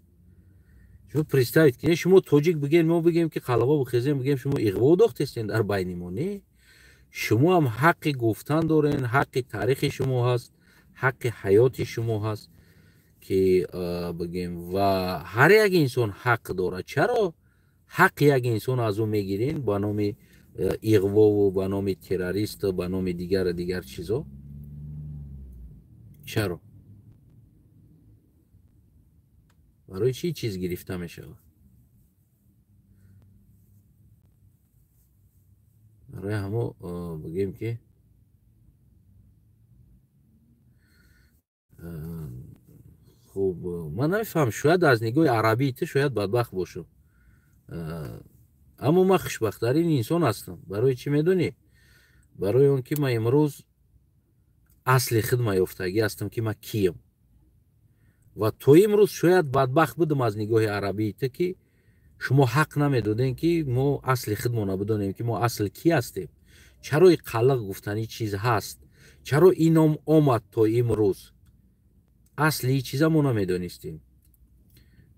Шумо представить кунед, шумо тоҷик бигем, мо бигем ки қалағо бихезем, бигем шумо иғво дохтестен дар байни мо. Не, шумо ҳам ҳаққи гуфтан дорен, ҳаққи таърихи шумо ҳаст, ҳаққи ҳаёти шумо ҳаст ки бигем, ва ҳар як инсон ҳақ дорад. Чаро ҳаққи як инсон аз ӯ мегирен ба номи иғвову ба номи террористу ба номи дигар дигар чизо? Чаро? Барои чӣ чиз гирифта мешавад? Барои ҳамо бигем ки хуб, ман намефаҳмам, шояд аз нигоҳи арабии ту шояд бадбахт бошам, аммо ман хушбахттарин инсон ҳастам. Барои чӣ медонӣ? Барои он ки ман имрӯз асли хидма ёфтагӣ ҳастам ки ман кием. Ва то имрӯз шояд бадбахт будам аз нигоҳи арабии ту, ки шумо ҳақ намедодем ки мо асли хидмона бидонем, ки мо асл ки ҳастем. Чаро ин қалиқ гуфтани чиз ҳаст? Чаро ин ном омад то имрӯз? Асли ин чиза мо намедонистем.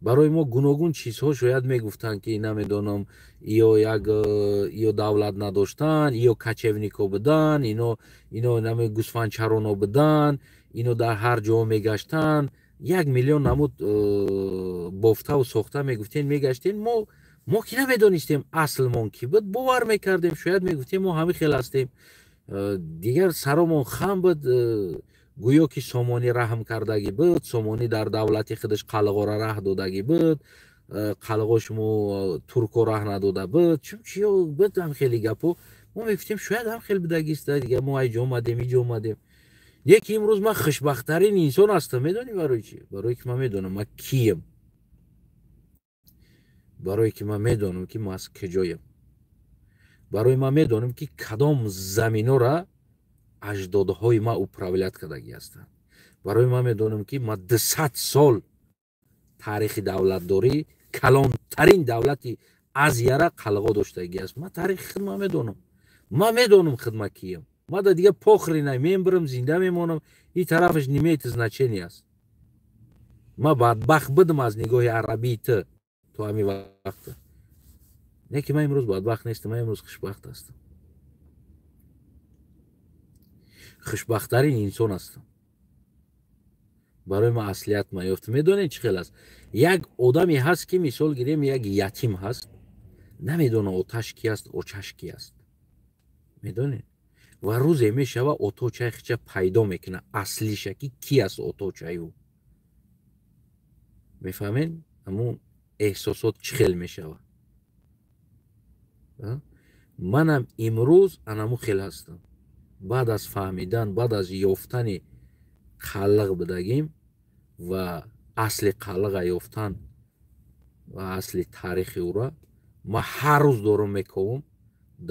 Барои мо гуногун чизҳо шояд мегуфтанд ки намедонам, ё як ё давлат надоштанд, ё кочевнико буданд, ино наме гӯсфандчароно буданд, ино дар ҳар ҷо мегаштанд. 1 миллион намуд бофтаву сохта мегуфтем, мегаштем. Мо ки намедонистем аслмон ки буд, бовар мекардем, шояд мегуфтем мо ҳамин хел ҳастем. Дигар саромон хам буд, гӯё ки Сомонӣ раҳм кардагӣ буд, Сомонӣ дар давлати худаш қалғора раҳ додагӣ буд, қалғо шумо турко раҳ надода буд. Чиё буд ҳам хеле гапо. Мо мегуфтем шояд ҳам хел будагист, дигар мо ай ҷо омадем, иҷо омадем. Яки имрӯз ман хушбахттарин инсон ҳастам. Медонӣ барои чӣ? Барои ки ман медонам ман кием, барои ки ман медонам ки ман аз куҷоям, барои ман медонам ки кадом заминора аҷдодҳои ман управлят кардагӣ ҳастанд. Барои ман медонам ки ман 200 сол таърихи давлатдорӣ, калонтарин давлати Азияра қалғо доштагӣ аст. Ман таърихи хидма медонам, ман медонам хидма кием. Ман да дига похри най, мембирам, зинда мемонам, ин тарафаш не имеет значения аст. Ман бадбахт будам аз нигоҳи арабии ту то ҳамин вақт. Не ки ман имрӯз бадбахт нестам, ман имрӯз хушбахт ҳастам. Хушбахттарин инсон ҳастам. Барои ман аслият ман ёфт. Медонед чӣ хел аст? Як одаме ҳаст ки мисол гирем, як ятим ҳаст, намедона оташ ки аст, очаш ки аст. Медонед? Ва рӯзе мешава оточаи хича пайдо мекунад, аслиша ки ки аст оточаю. Мефаҳмед? Ҳамун эҳсосот чӣ хел мешава? Манам имрӯз анаму хел ҳастам. Баъд аз фаҳмидан, баъд аз ёфтани қалиқ будагим ва асли қалиқа ёфтан ва асли таърихи ӯра, ман ҳар рӯз дорум мековам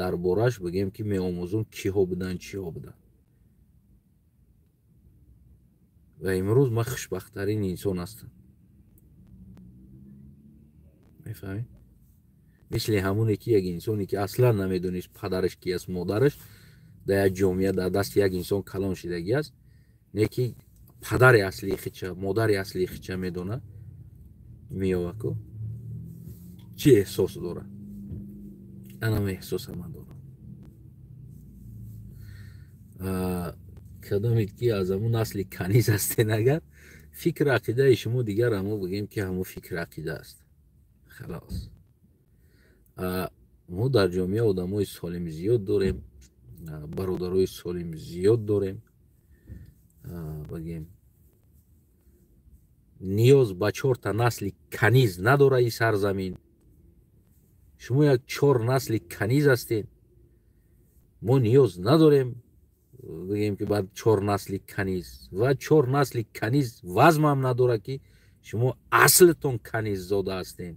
дар бораш, бигем ки меомӯзум киҳо буданд, чиҳо буданд. Ва имрӯз ман хушбахттарин инсон ҳастам. Мефаҳмед? Мисли ҳамоне ки як инсоне ки аслан намедонист падараш ки аст, модараш, дар як ҷомеа дар дасти як инсон калон шидагӣ аст, не ки падари аслии хича, модари аслии хича медона, меёваку чӣ эҳсос дорад? Анам эҳсоса ман дорам. Кадомед ки аз ҳамун насли каниз ҳастен, агар фикр ақидаи шумо дигар ҳамо бигем ки ҳамо фикр ақида аст. Халос. Мо дар ҷомеа одамои солим зиёд дорем, бародарои солим зиёд дорем. Бигем ниёз ба 4 насли каниз надора ин сарзамин. Шумо як 4 насли каниз ҳастед. Мо ниёз надорем Бигем, ки баъд чор насли каниз ва чор насли каниз вазмам надорад, ки шумо аслтон каниззода ҳастем.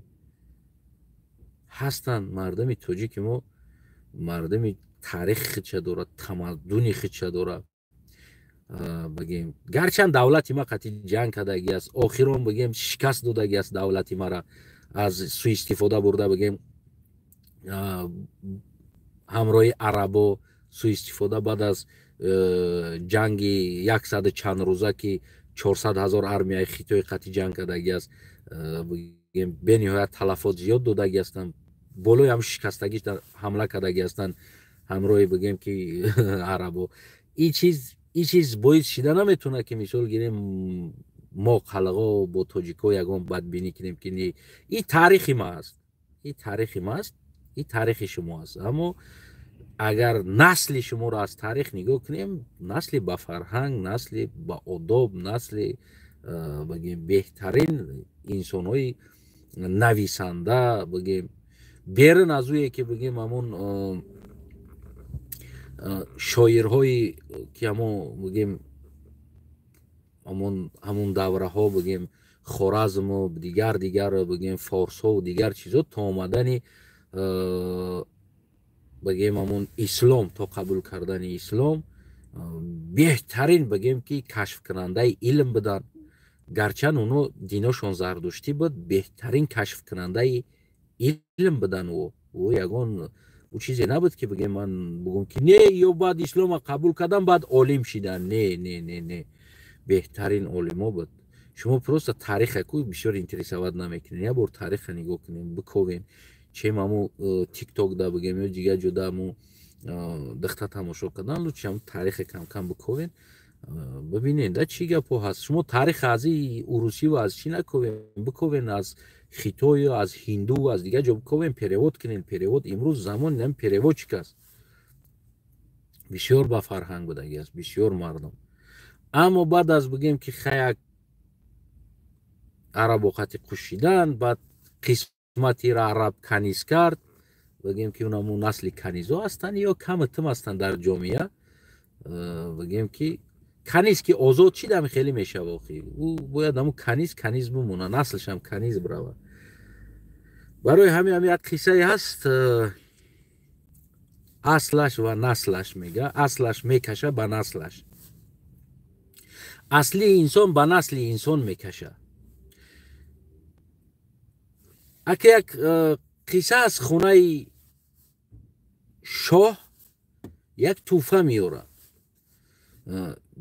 Ҳастанд мардуми тоҷики мо, мардуми таърихи худша дорад, тамаддуни худша дорад. Бигем, гарчанд давлати ма қатъи ҷанг кардагӣ аст, охирон, бигем, шикаст додагӣ аст давлати мара, аз суистифода бурда, бигем, ҳамроҳи арабо суистифода, баъд аз ҷанги яксаду чанд рӯза, ки 400 000 армияи Хитой қатъи ҷанг кардагӣ аст, бигем, бениҳоят талафот зиёд додагӣ ҳастанд, болои ҳам шикастагӣ ҳамла кардагӣ ҳастанд ҳамроҳи, бигем, ки арабо. Ин чиз боис шида наметавонад, ки, мисол гирем, мо қалғо бо тоҷикҳо ягон бадбинӣ кунем, ки не, ин таърихи ма аст, ин таърихи ма аст, ин таърихи шумо аст. Аммо агар насли шуморо аз таърих нигоҳ кунем, насли ба фарҳанг, насли ба одоб, насли, бигем, беҳтарин инсонҳои нависанда, бигем, берун аз ӯе ки, бигем, ҳамон шоирҳое ки ҳамон, бигем, ҳамон давраҳо, бигем, Хоразму дигар, бигем, форсҳову дигар чизо, то омадани, бигем, ҳамон ислом, то қабул кардани ислом, беҳтарин, бигем, ки кашфкунандаи илм буданд. Гарчанд оно диношон зардуштӣ буд, беҳтарин кашфкунандаи илм буданд. Ӯ ягон ӯ чизе набуд, ки, бигем, ман бугум, ки не, ё баъд ислома қабул кардам, баъд олим шидан. Не, не, не, не, беҳтарин олимо буд. Шумо просто тариха ку бисёр интересовать намекунед. Як бор тариха нигоҳ кунем, биковем, чем ҳаму Тикток да, бигем, ё дигар ҷода ҳаму дихта тамошо кардан. Лучше ҳаму тариха камкам биковем, бибинед, да, чӣ гапҳо ҳаст. Шумо тариха аз урусиву аз чӣ наковем, биковен, аз Хитою, аз ҳинду, аз дигар ҷо биковем, перевод кунем. Перевод, имрӯз замони ам переводчик аст. Бисёр ба фарҳанг будагӣ аст бисёр мардум. Аммо баъд аз, бигем, ки хаяк арабоқати кушидан, баъд қисматиро араб каниз кард, бигем, ки унаму насли канизо ҳастанд ё каму тим ҳастанд дар ҷомеа. Бигем, ки каниз ки озод шид, ами хеле мешава. Охи ӯ бояд ҳаму каниз каниз бимона, наслшам каниз бирава. Барои ҳамин ҳам як қиссае ҳаст, аслаш ва наслаш, мега, аслаш мекаша ба наслаш, асли инсон ба насли инсон мекаша. Ака, як қисса аз хонаи шоҳ як тӯҳфа меорад,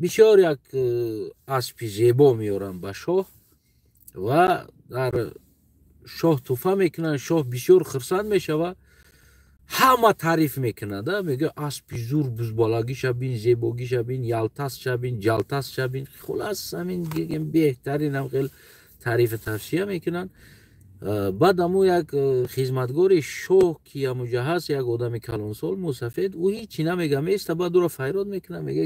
бисёр як аспи зебо меоранд ба шоҳ ва дар шоҳ тӯҳфа мекунанд. Шоҳ бисёр хурсанд мешавад, ҳама таъриф мекунад, мега: «Аспи зур, бузбалагиша бин, зебогиша бин, ялтасша бин, ҷалтасша бин». Хулас, ҳамин беҳтаринам хел таърифу тавсия мекунанд. Баъд аму як хизматгори шоҳ, ки амуҷа ҳаст, як одами калонсол, мусафед, ӯ ҳичи намега, места. Баъд ӯро файрод мекунад, мега: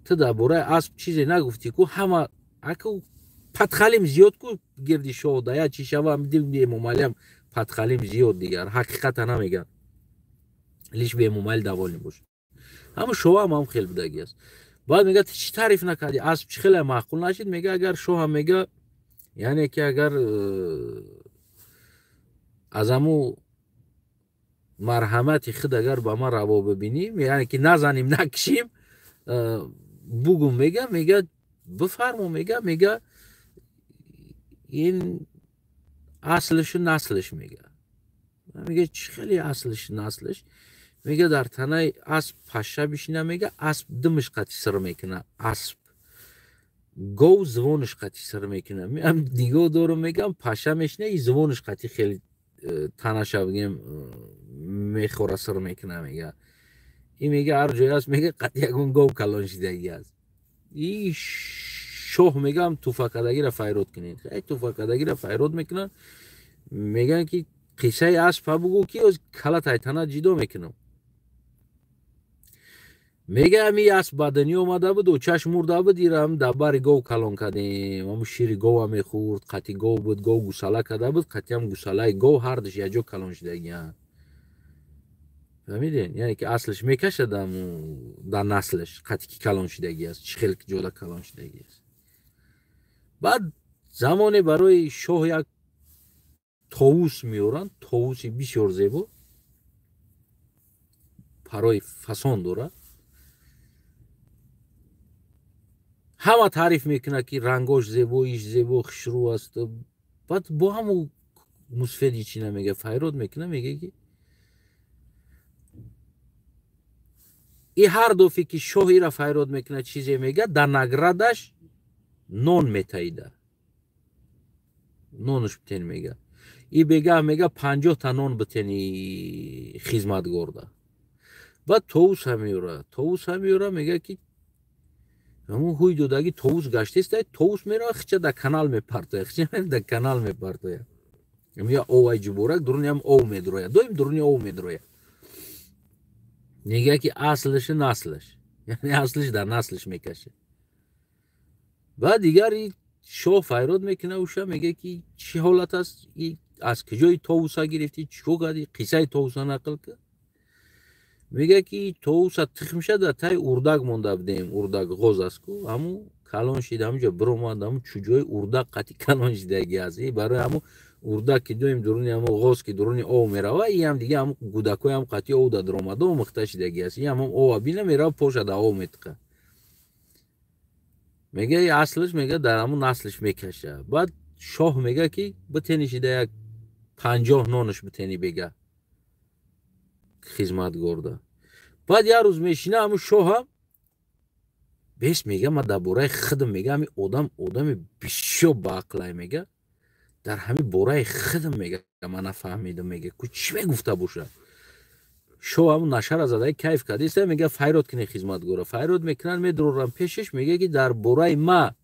«Ту дар бораи асп чизе нагуфтӣ ку?» Ҳама аку подхалим зиёд ку гирди шоҳ, да я чи шава, Эмомалиам подхалим зиёд, дигар ҳақиқата намеган, лишь бы Эмомали довольный бошад. Ҳамн шоҳам ҳам хел будагӣ аст. Баъд мега: «Ту чӣ таъриф накардӣ? Асп чӣ хеле маъқул нашид?» Мега, агар шоҳам, мега, яъне ки агар аз ҳаму марҳамати худ агар ба ман раво бибинӣ, яъне ки назаним, накишим, бугум. Мега: «Бифармо». Мега: «Ин аслишу наслиш». Мега: «Чӣ хеле аслиш, наслиш?» Мега: «Дар танаи асп паша бишина, мега, асп димиш қати сир мекуна, асп гов звониш қати сир мекуна. Нигоҳ дорум, мегам, паша мешина и звониш қати хеле танаша, бигем, мехӯра, сир мекуна». Мега, ин, мега, ҳар ҷое аст, мега, қати ягон гов калон шидагӣ аст. И шоҳ мегам: «Туфакадагиро файрод кунед». Туфакадагиро файрод мекунанд, мегӯянд, ки қиссаи аспа бугӯ, ки кала тайтана ҷидо мекунам. Мега: «Ами асп ба дунё омада буд, очаш мурда буд, ира дар бари гов калон кардем, ҳаму шири гова мехӯрд, қати гов буд, гов гусала карда буд, қатиам гусалаи гов ҳардуш якҷо калон шидагиянд». Фаҳмиден? Яъне ки аслиш мекашад дар наслаш, қати ки калон шидагӣ аст, чӣ хел ҷода калон шидагӣ аст. Баъд замоне барои шоҳ як товус меоранд, товуси бисёр зебо, парои фасон дорад. Ҳама таъриф мекунад, ки рангош зебо, иш зебо, хушрӯ аст. Баъд бо ҳаму мусфеди чӣ намега, файрод мекуна, мега ки и ҳар дафъе ки шоҳ ира файрод мекунад, чизе мега, дар наградаш нон метаида, нонаш битен мега. И бегаҳ мега 50 та нон битени хизматгорда. Баъд товуса меёра, товуса меёра, мега ки ҳамун ҳуй додаги товус гаштеста, товус мерава, хича дар канал мепартоя, хича дар канал мепартоя. Я овай ҷуборак дуруниам ов медроя, доим дуруни ов медроя. Мега ки аслиши наслиш, яъне аслиш дар наслиш мекашад. Баъд дигар шоҳ файрод мекуна уша, мега ки чӣ ҳолат аст, аз куҷои товуса гирифтӣ, чӣ кор кардӣ, қиссаи товуса нақл кард. Мега ки товуса тухмша дар таи урдак монда будем, урдак ғоз аст ку, ҳамун калон шид, ҳамунҷо биромад, ҳамун чуҷои урдак қати калон шидагӣ аст. Барои ҳамун урдак ки доим дуруни ҳамун ғоз ки дуруни ов мерава, иам дига ҳамун гудакҳоям қати ов да дуромада омӯхта шидагӣ аст. Иам ҳам ова бина мерава, поша дар ов метиқа. Мега аслиш, мега дар ҳамун наслиш мекаша. Баъд шоҳ мега ки битени шида як 50 нонаш битени бега хизматгорда. Баъд як рӯз мешина ҳамун шоҳам бес мега, ман дар бораи худам мега, ҳамин одам одами бисёр баақлай мега, дар ҳамин бораи худам мега ман нафаҳмидам, мега ку чӣ мегуфта бошад. Шоҳ ҳамун нашара задаи кайф кардиста, мега файрод кунед хизматгора. Файрод мекунанд, медуроранд пешаш, мега ки дар бораи ма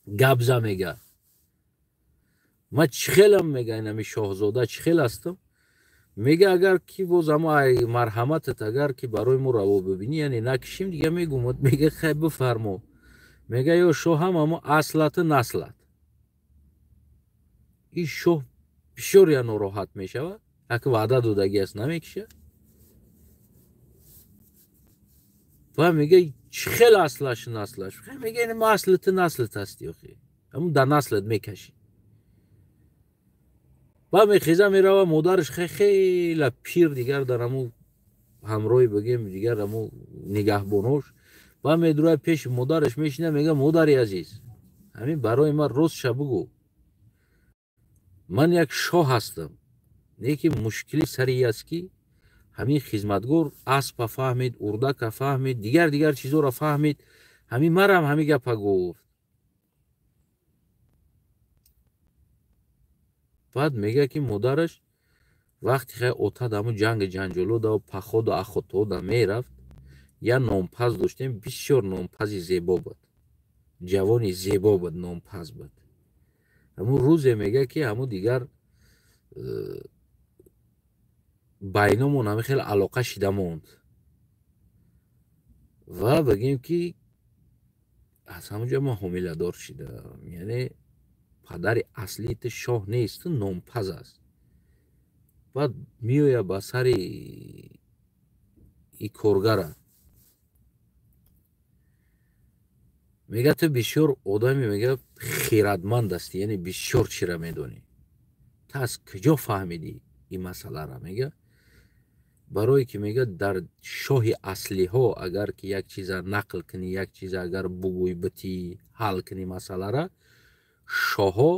гап за, мега ман чӣ хелам, мега инами шоҳзода чӣ хел ҳастам. Мега агар ки боз ҳамо марҳаматат агар ки барои мо раво бибинӣ, яъне накишим дига мегум. Мега хай бифармо. Мега ё шоҳам ҳамо аслату наслат. Ин шоҳ бисёр я нороҳат мешавад, аки ваъда додагӣ аст, намекишад. Ва мега чӣ хел аслаш наслаш? Мега ин аслату наслат ҳасти, охи ҳамун дар наслат мекашӣ. Баъд мехеза мерава, модараш хела пир дигар дар ҳамун ҳамроҳи бигем дигар ҳамун нигаҳбонош. Баъд медурояд пеши модараш мешина, мега модари азиз, ҳамин барои ман ростша бугӯ, ман як шоҳ ҳастам, лекин мушкили сари аст ки ҳамин хизматгор аспа фаҳмид, урдака фаҳмид, дигар дигар чизоро фаҳмид, ҳамин марам ҳамин гапа гуфт. Баъд мега ки модараш вақте хай отад ҳамун ҷанги ҷанҷоло да паходу ахотҳо да мерафт, як нонпаз доштем, бисёр нонпази зебо буд, ҷавони зебо буд, нонпаз буд. Ҳамун рӯзе мега ки ҳамун дигар байномон ҳамин хел алоқа шида монд ва бигем ки аз ҳамун ҷо ман ҳомиладор шидам. Яъне падари аслии ту шоҳ нест, ту нонпаз аст. Баъд меояд ба сари и коргара, мега ту бисёр одами мега хиратманд ҳастӣ, яъне бисёр чира медонӣ, ту аз куҷо фаҳмидӣ ин масъалара? Мега барое ки мега дар шоҳи аслиҳо агар ки як чиза нақл кунӣ, як чиза агар бугӯй битӣ, ҳал кунӣ масъалара, шоҳҳо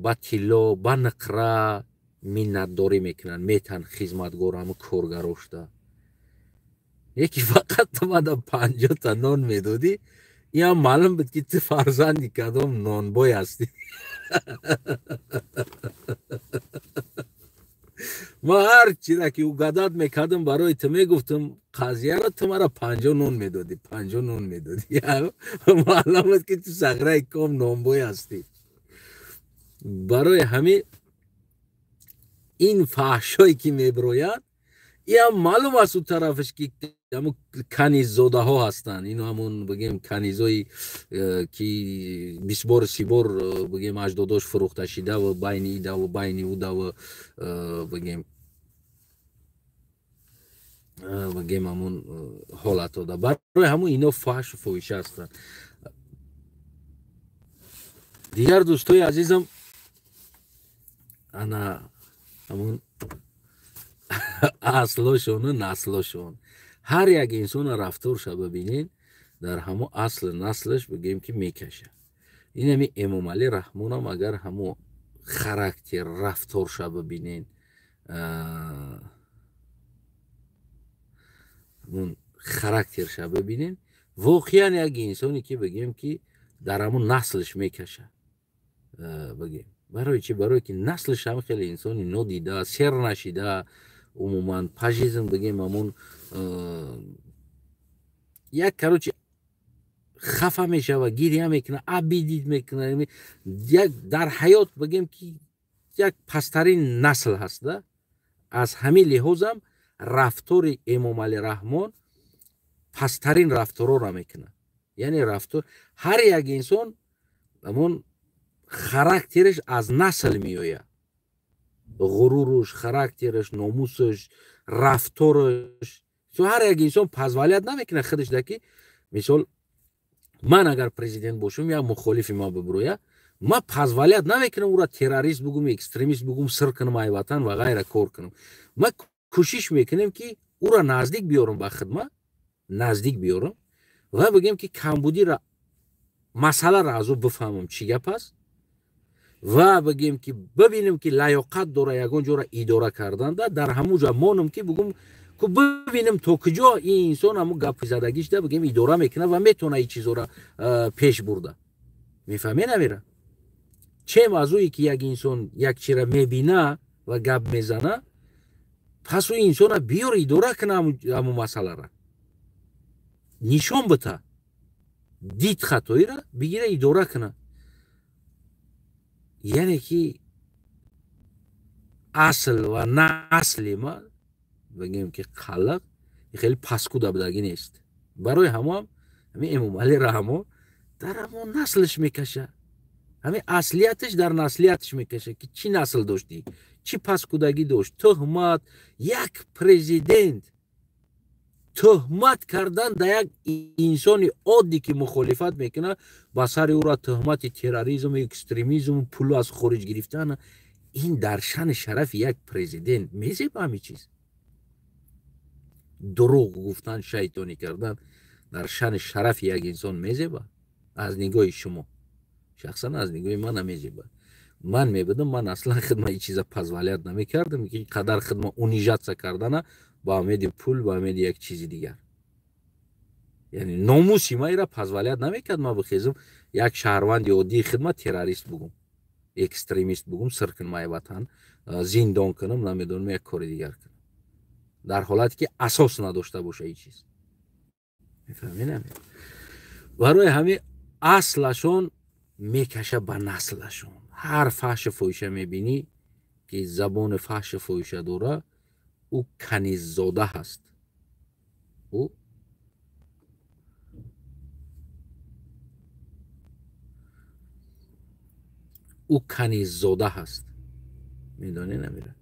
ба тилло, ба ниқра миннатдорӣ мекунанд, метан хизматгор ҳамун коргарошта. Яки фақат ту мада 50 та нон медодӣ, иам маълум буд ки ту фарзанди кадом нонбой ҳастӣ. Ман ҳар чира ки угадат мекардам барои ту мегуфтам қазияро, ту мара 50 нон медодӣ, 50 нон медодӣ. Маълум буд ки ту сағраи ком нонбой ҳастӣ. Барои ҳамин ин фаҳшое ки мебирояд, иам маълум аст у тарафаш ки ҳамун каниззодаҳо ҳастанд, ино ҳамун бигем канизое ки 20 бор 30 бор бигем аҷдодош фурӯхта шидаву байни идаву байни удаву бигем Бигем, ҳамун ҳолатҳо барои ҳамун ино фаҳшу фоҳиша ҳастанд. Дигар, дӯстои азизам, ана ҳамун аслошону наслошон, ҳар як инсона рафторша бибинед, дар ҳамо асли наслаш, бигем, ки мекаша. Инами Эмомалӣ Раҳмонам, агар ҳамо характер, рафторша бибинед, ҳамун характерша бибинед, воқеан як инсоне, ки, бигем, ки дар ҳамун наслаш мекаша. Бигем, барои чи? Барое ки наслаш ҳам хеле инсони нодида, сер нашида, умуман по жизни, бигем, ҳамун як, короче, хафа мешава, гиря мекуна, обидеть мекуна. Як дар ҳаёт, бигем, ки як пасттарин насл ҳаст. Аз ҳамин лиҳозам рафтори Эмомалӣ Раҳмон пасттарин рафторора мекунад. Яъне рафтор, ҳар як инсон ҳамон характераш аз насл меояд: ғуруруш, характераш, номусаш, рафтораш. Ҳар як инсон позволять намекунад худаш да, ки мисол, ман агар президент бошам, як мухолифи ма бибуроя, ман позволять намекунам ӯра террорист бугум, экстремист бугум, сир кунам ай ватан ва ғайра кор кунам. Ман кӯшиш мекунем, ки ӯра наздик биёрам ба хидмат, наздик биёрам ва, бигем, ки камбудира, масъаларо аз ӯ бифаҳмам, чӣ гап аст, ва, бигем, ки бибинем, ки лаёқат дора ягон ҷора идора карданда, дар ҳамун ҷо монам, ки бугум ку бибинем, то куҷо ин инсон ҳамун гапи задагишда, бигем, идора мекунад ва метавона ин чизора пеш бурда. Мефаҳме намера? Чем аз ӯе ки як инсон як чира мебина ва гап мезана, пас ӯ инсона биёр, идора куна, ҳамун масъалара нишон бита, дид, хатоира бигира, идора куна. Яъне ки асл ва насли ма, бигем, ки қалақ хеле паскуда будагӣ нест. Барои ҳамоам ҳамин Эмомалӣ Раҳмон дар ҳамон наслаш мекаша, ҳамин аслияташ дар наслияташ мекаша, ки чӣ насл доштӣ, чӣ паскудагӣ дошт. Тӯҳмат, як президент тӯҳмат кардан да як инсони оддӣ, ки мухолифат мекунад, ба сари ӯра тӯҳмати терроризму экстремизму пулу аз хориҷ гирифтан, ин дар шани шарафи як президент мезеба? Ҳамин чиз, дурӯғ гуфтан, шайтонӣ кардан дар шани шарафи як инсон мезеба? Аз нигоҳи шумо, шахсан аз нигоҳи ман намезеба. Ман мебудам, ман аслан хидма ин чиза позволять намекардам, ки қадар хидма унижаться кардана ба умеди пул, ба умеди як чизи дигар. Яъне номуси ма ира позволять намекард, ма бихезам, як шаҳрванди оддии хидмат террорист бугум, экстремист бугум, сир кунам ай ватан, зиндон кунам, намедонам, як кори дигар кунам, дар ҳолате ки асос надошта боша ин чиз. Мефаҳмед? Барои ҳамин аслашон мекаша ба наслашон. Ҳар фаҳши фоҳиша мебинӣ, ки забони фаҳши фоҳиша дора, ӯ каниззода ҳаст. Ӯ каниззода ҳаст, медонӣ намера?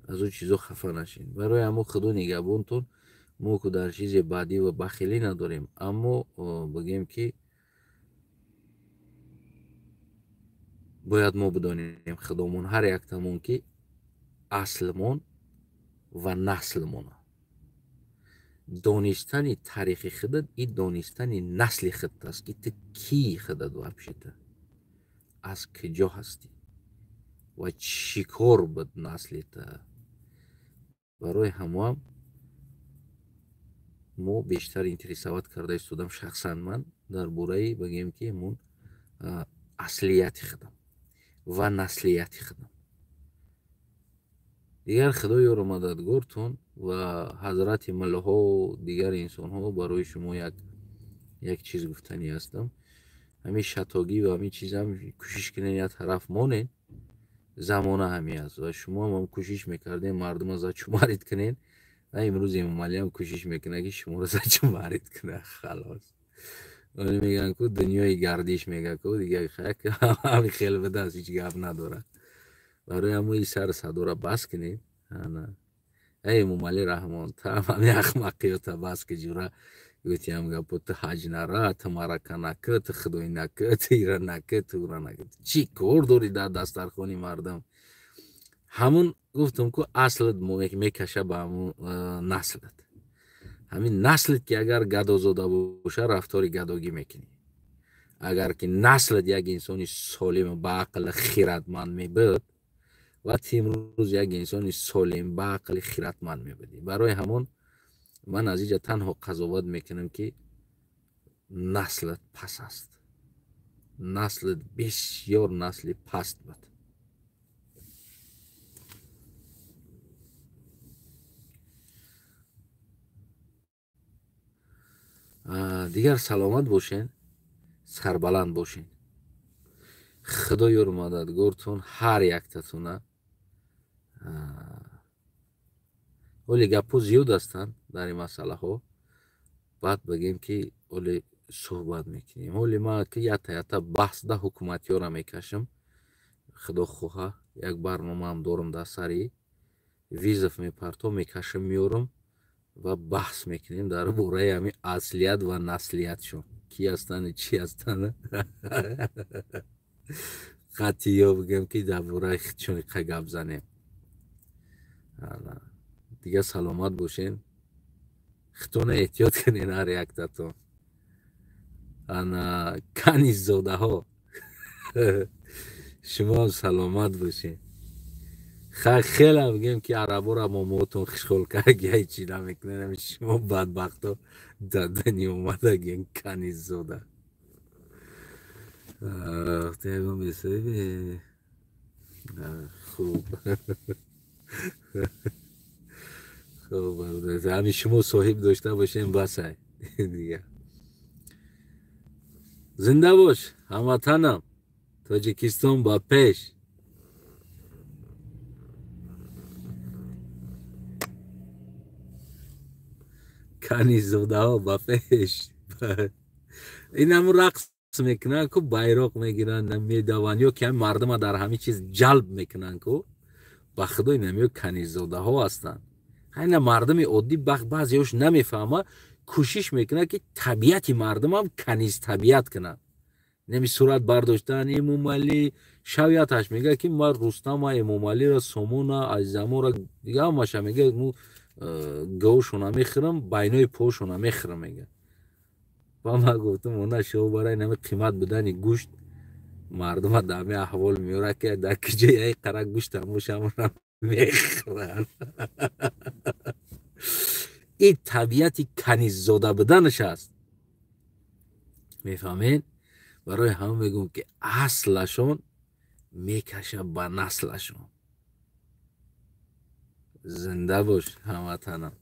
Аз ӯ чизо хафа нашин. Барои ҳамо худо нигаҳбонтон. Мо ку дар чизе бадӣ ва бахилӣ надорем, аммо, бигем, ки бояд мо бидонем худомон, ҳар яктамон, ки аслмон ва наслмон. Донистани таърихи худат и донистани насли худат аст, ки ту кии худат, вообще-то аз куҷо ҳастӣ ва чӣ кор буд наслита. Барои ҳамоам мо бештар интересовать карда истодам, шахсан ман, дар бораи, бигем, ки ҳамун аслияти худам ва наслияти худам. Дигар худо ёру мададгортон ва ҳазрати муллоҳо, дигар инсонҳо. Барои шумо як чиз гуфтанӣ ҳастам: ҳамин шатогӣ ва ҳамин чизам кӯшиш кунед, як тараф монед. Замона ҳамин аст ва шумо ҳам кӯшиш мекардем мардума зачумарить кунед ва имрӯз Эмомалиам кӯшиш мекунад, ки шуморо зачумарить кунад. Халос, мегӯянд ку, дунёи гардиш, мега ку, дигар ҳами хел будааст, ҳеҷ гап надорад. Барои ҳамо и сару садоро бас кунед. Эй Эмомалӣ Раҳмон, та ҳами ахмақиёта бас ки ҷура гуфтиам гапо, ту ҳаҷ нара, ту марака накӣ, ту худой накӣ, ту ира накӣ, ту ура накӣ. Чӣ кор дорӣ дар дастархони мардум? Ҳамун гуфтам ку аслат мекаша ба ҳамун наслат. Ҳамин наслат ки агар гадозода боша, рафтори гадогӣ мекунӣ. Агар ки наслат як инсони солим, ба ақли хиратманд мебуд, ва ти имрӯз як инсони солим, ба ақли хиратманд мебудӣ. Барои ҳамон ман аз инҷа танҳо қазоват мекунам, ки наслат пас аст. Наслат бисёр насли паст буд. Дигар саломат бошен, сарбаланд бошен. Худо ёру мададгортун ҳар яктатуна. Оле гапҳо зиёд ҳастанд дар ин масъалаҳо, баъд бигем ки оле суҳбат мекунем. Оле ман ки ята ята баҳс да ҳукуматиёра мекашам. Худо хоҳа як барномаам дорам дар сари визов мепарто, мекашам, меорам ва баҳс мекунем дар бораи ҳамин аслият ва наслиятшон, ки ҳастанд, чӣ ҳастанд. Қатъиё бигем ки дар бораи худшон иқа гап занем. Дигар саломат бошен, худтона эҳтиёт кунен ҳар яктатон. Ана каниззодаҳо, шумоам саломат бошен. Хеле бигем ки арабора момоотон хушҳол кард, ҳечи намекунен. Шумо бадбахто дар дунё омадаген, каниззода. Хуб, хуб, ҳамин шумо соҳиб дошта бошем, басай. Дигар зинда бош ҳамватанам, Тоҷикистон ба пеш. Каниззодаҳо ба пеш. Ин ҳамун рақс мекунанд ку, байроқ мегиранд, медаванд, ё ки ҳамин мардума дар ҳамин чиз ҷалб мекунанд ку. Ба худо ин ҳамиё каниззодаҳо ҳастанд. Ҳайна мардуми оддӣ баъзеҳош намефаҳма, кӯшиш мекунад ки табиати мардумам канизтабиат кунад. Неми сурат бардоштан Эмомалӣ шавияташ мегӯяд ки ман Рустама, Эмомалиро, Сомона, Азизамора, дига ҳамаша мегӯяд, му говшона мехӯрам, байнои пошона мехӯрам, мегӯяд. Ва ман гуфтам, она шоҳ барои нами қимат будани гӯшт мардума дар ҳамин аҳвол меорад, ки дар куҷои ай қара гӯшт ҳамошамона мехӯранд. Ин табиати каниззода буданаш аст. Мефаҳмед? Барои ҳама мегӯм ки аслашон мекаша ба наслашон. Зинда бош ҳамватанам.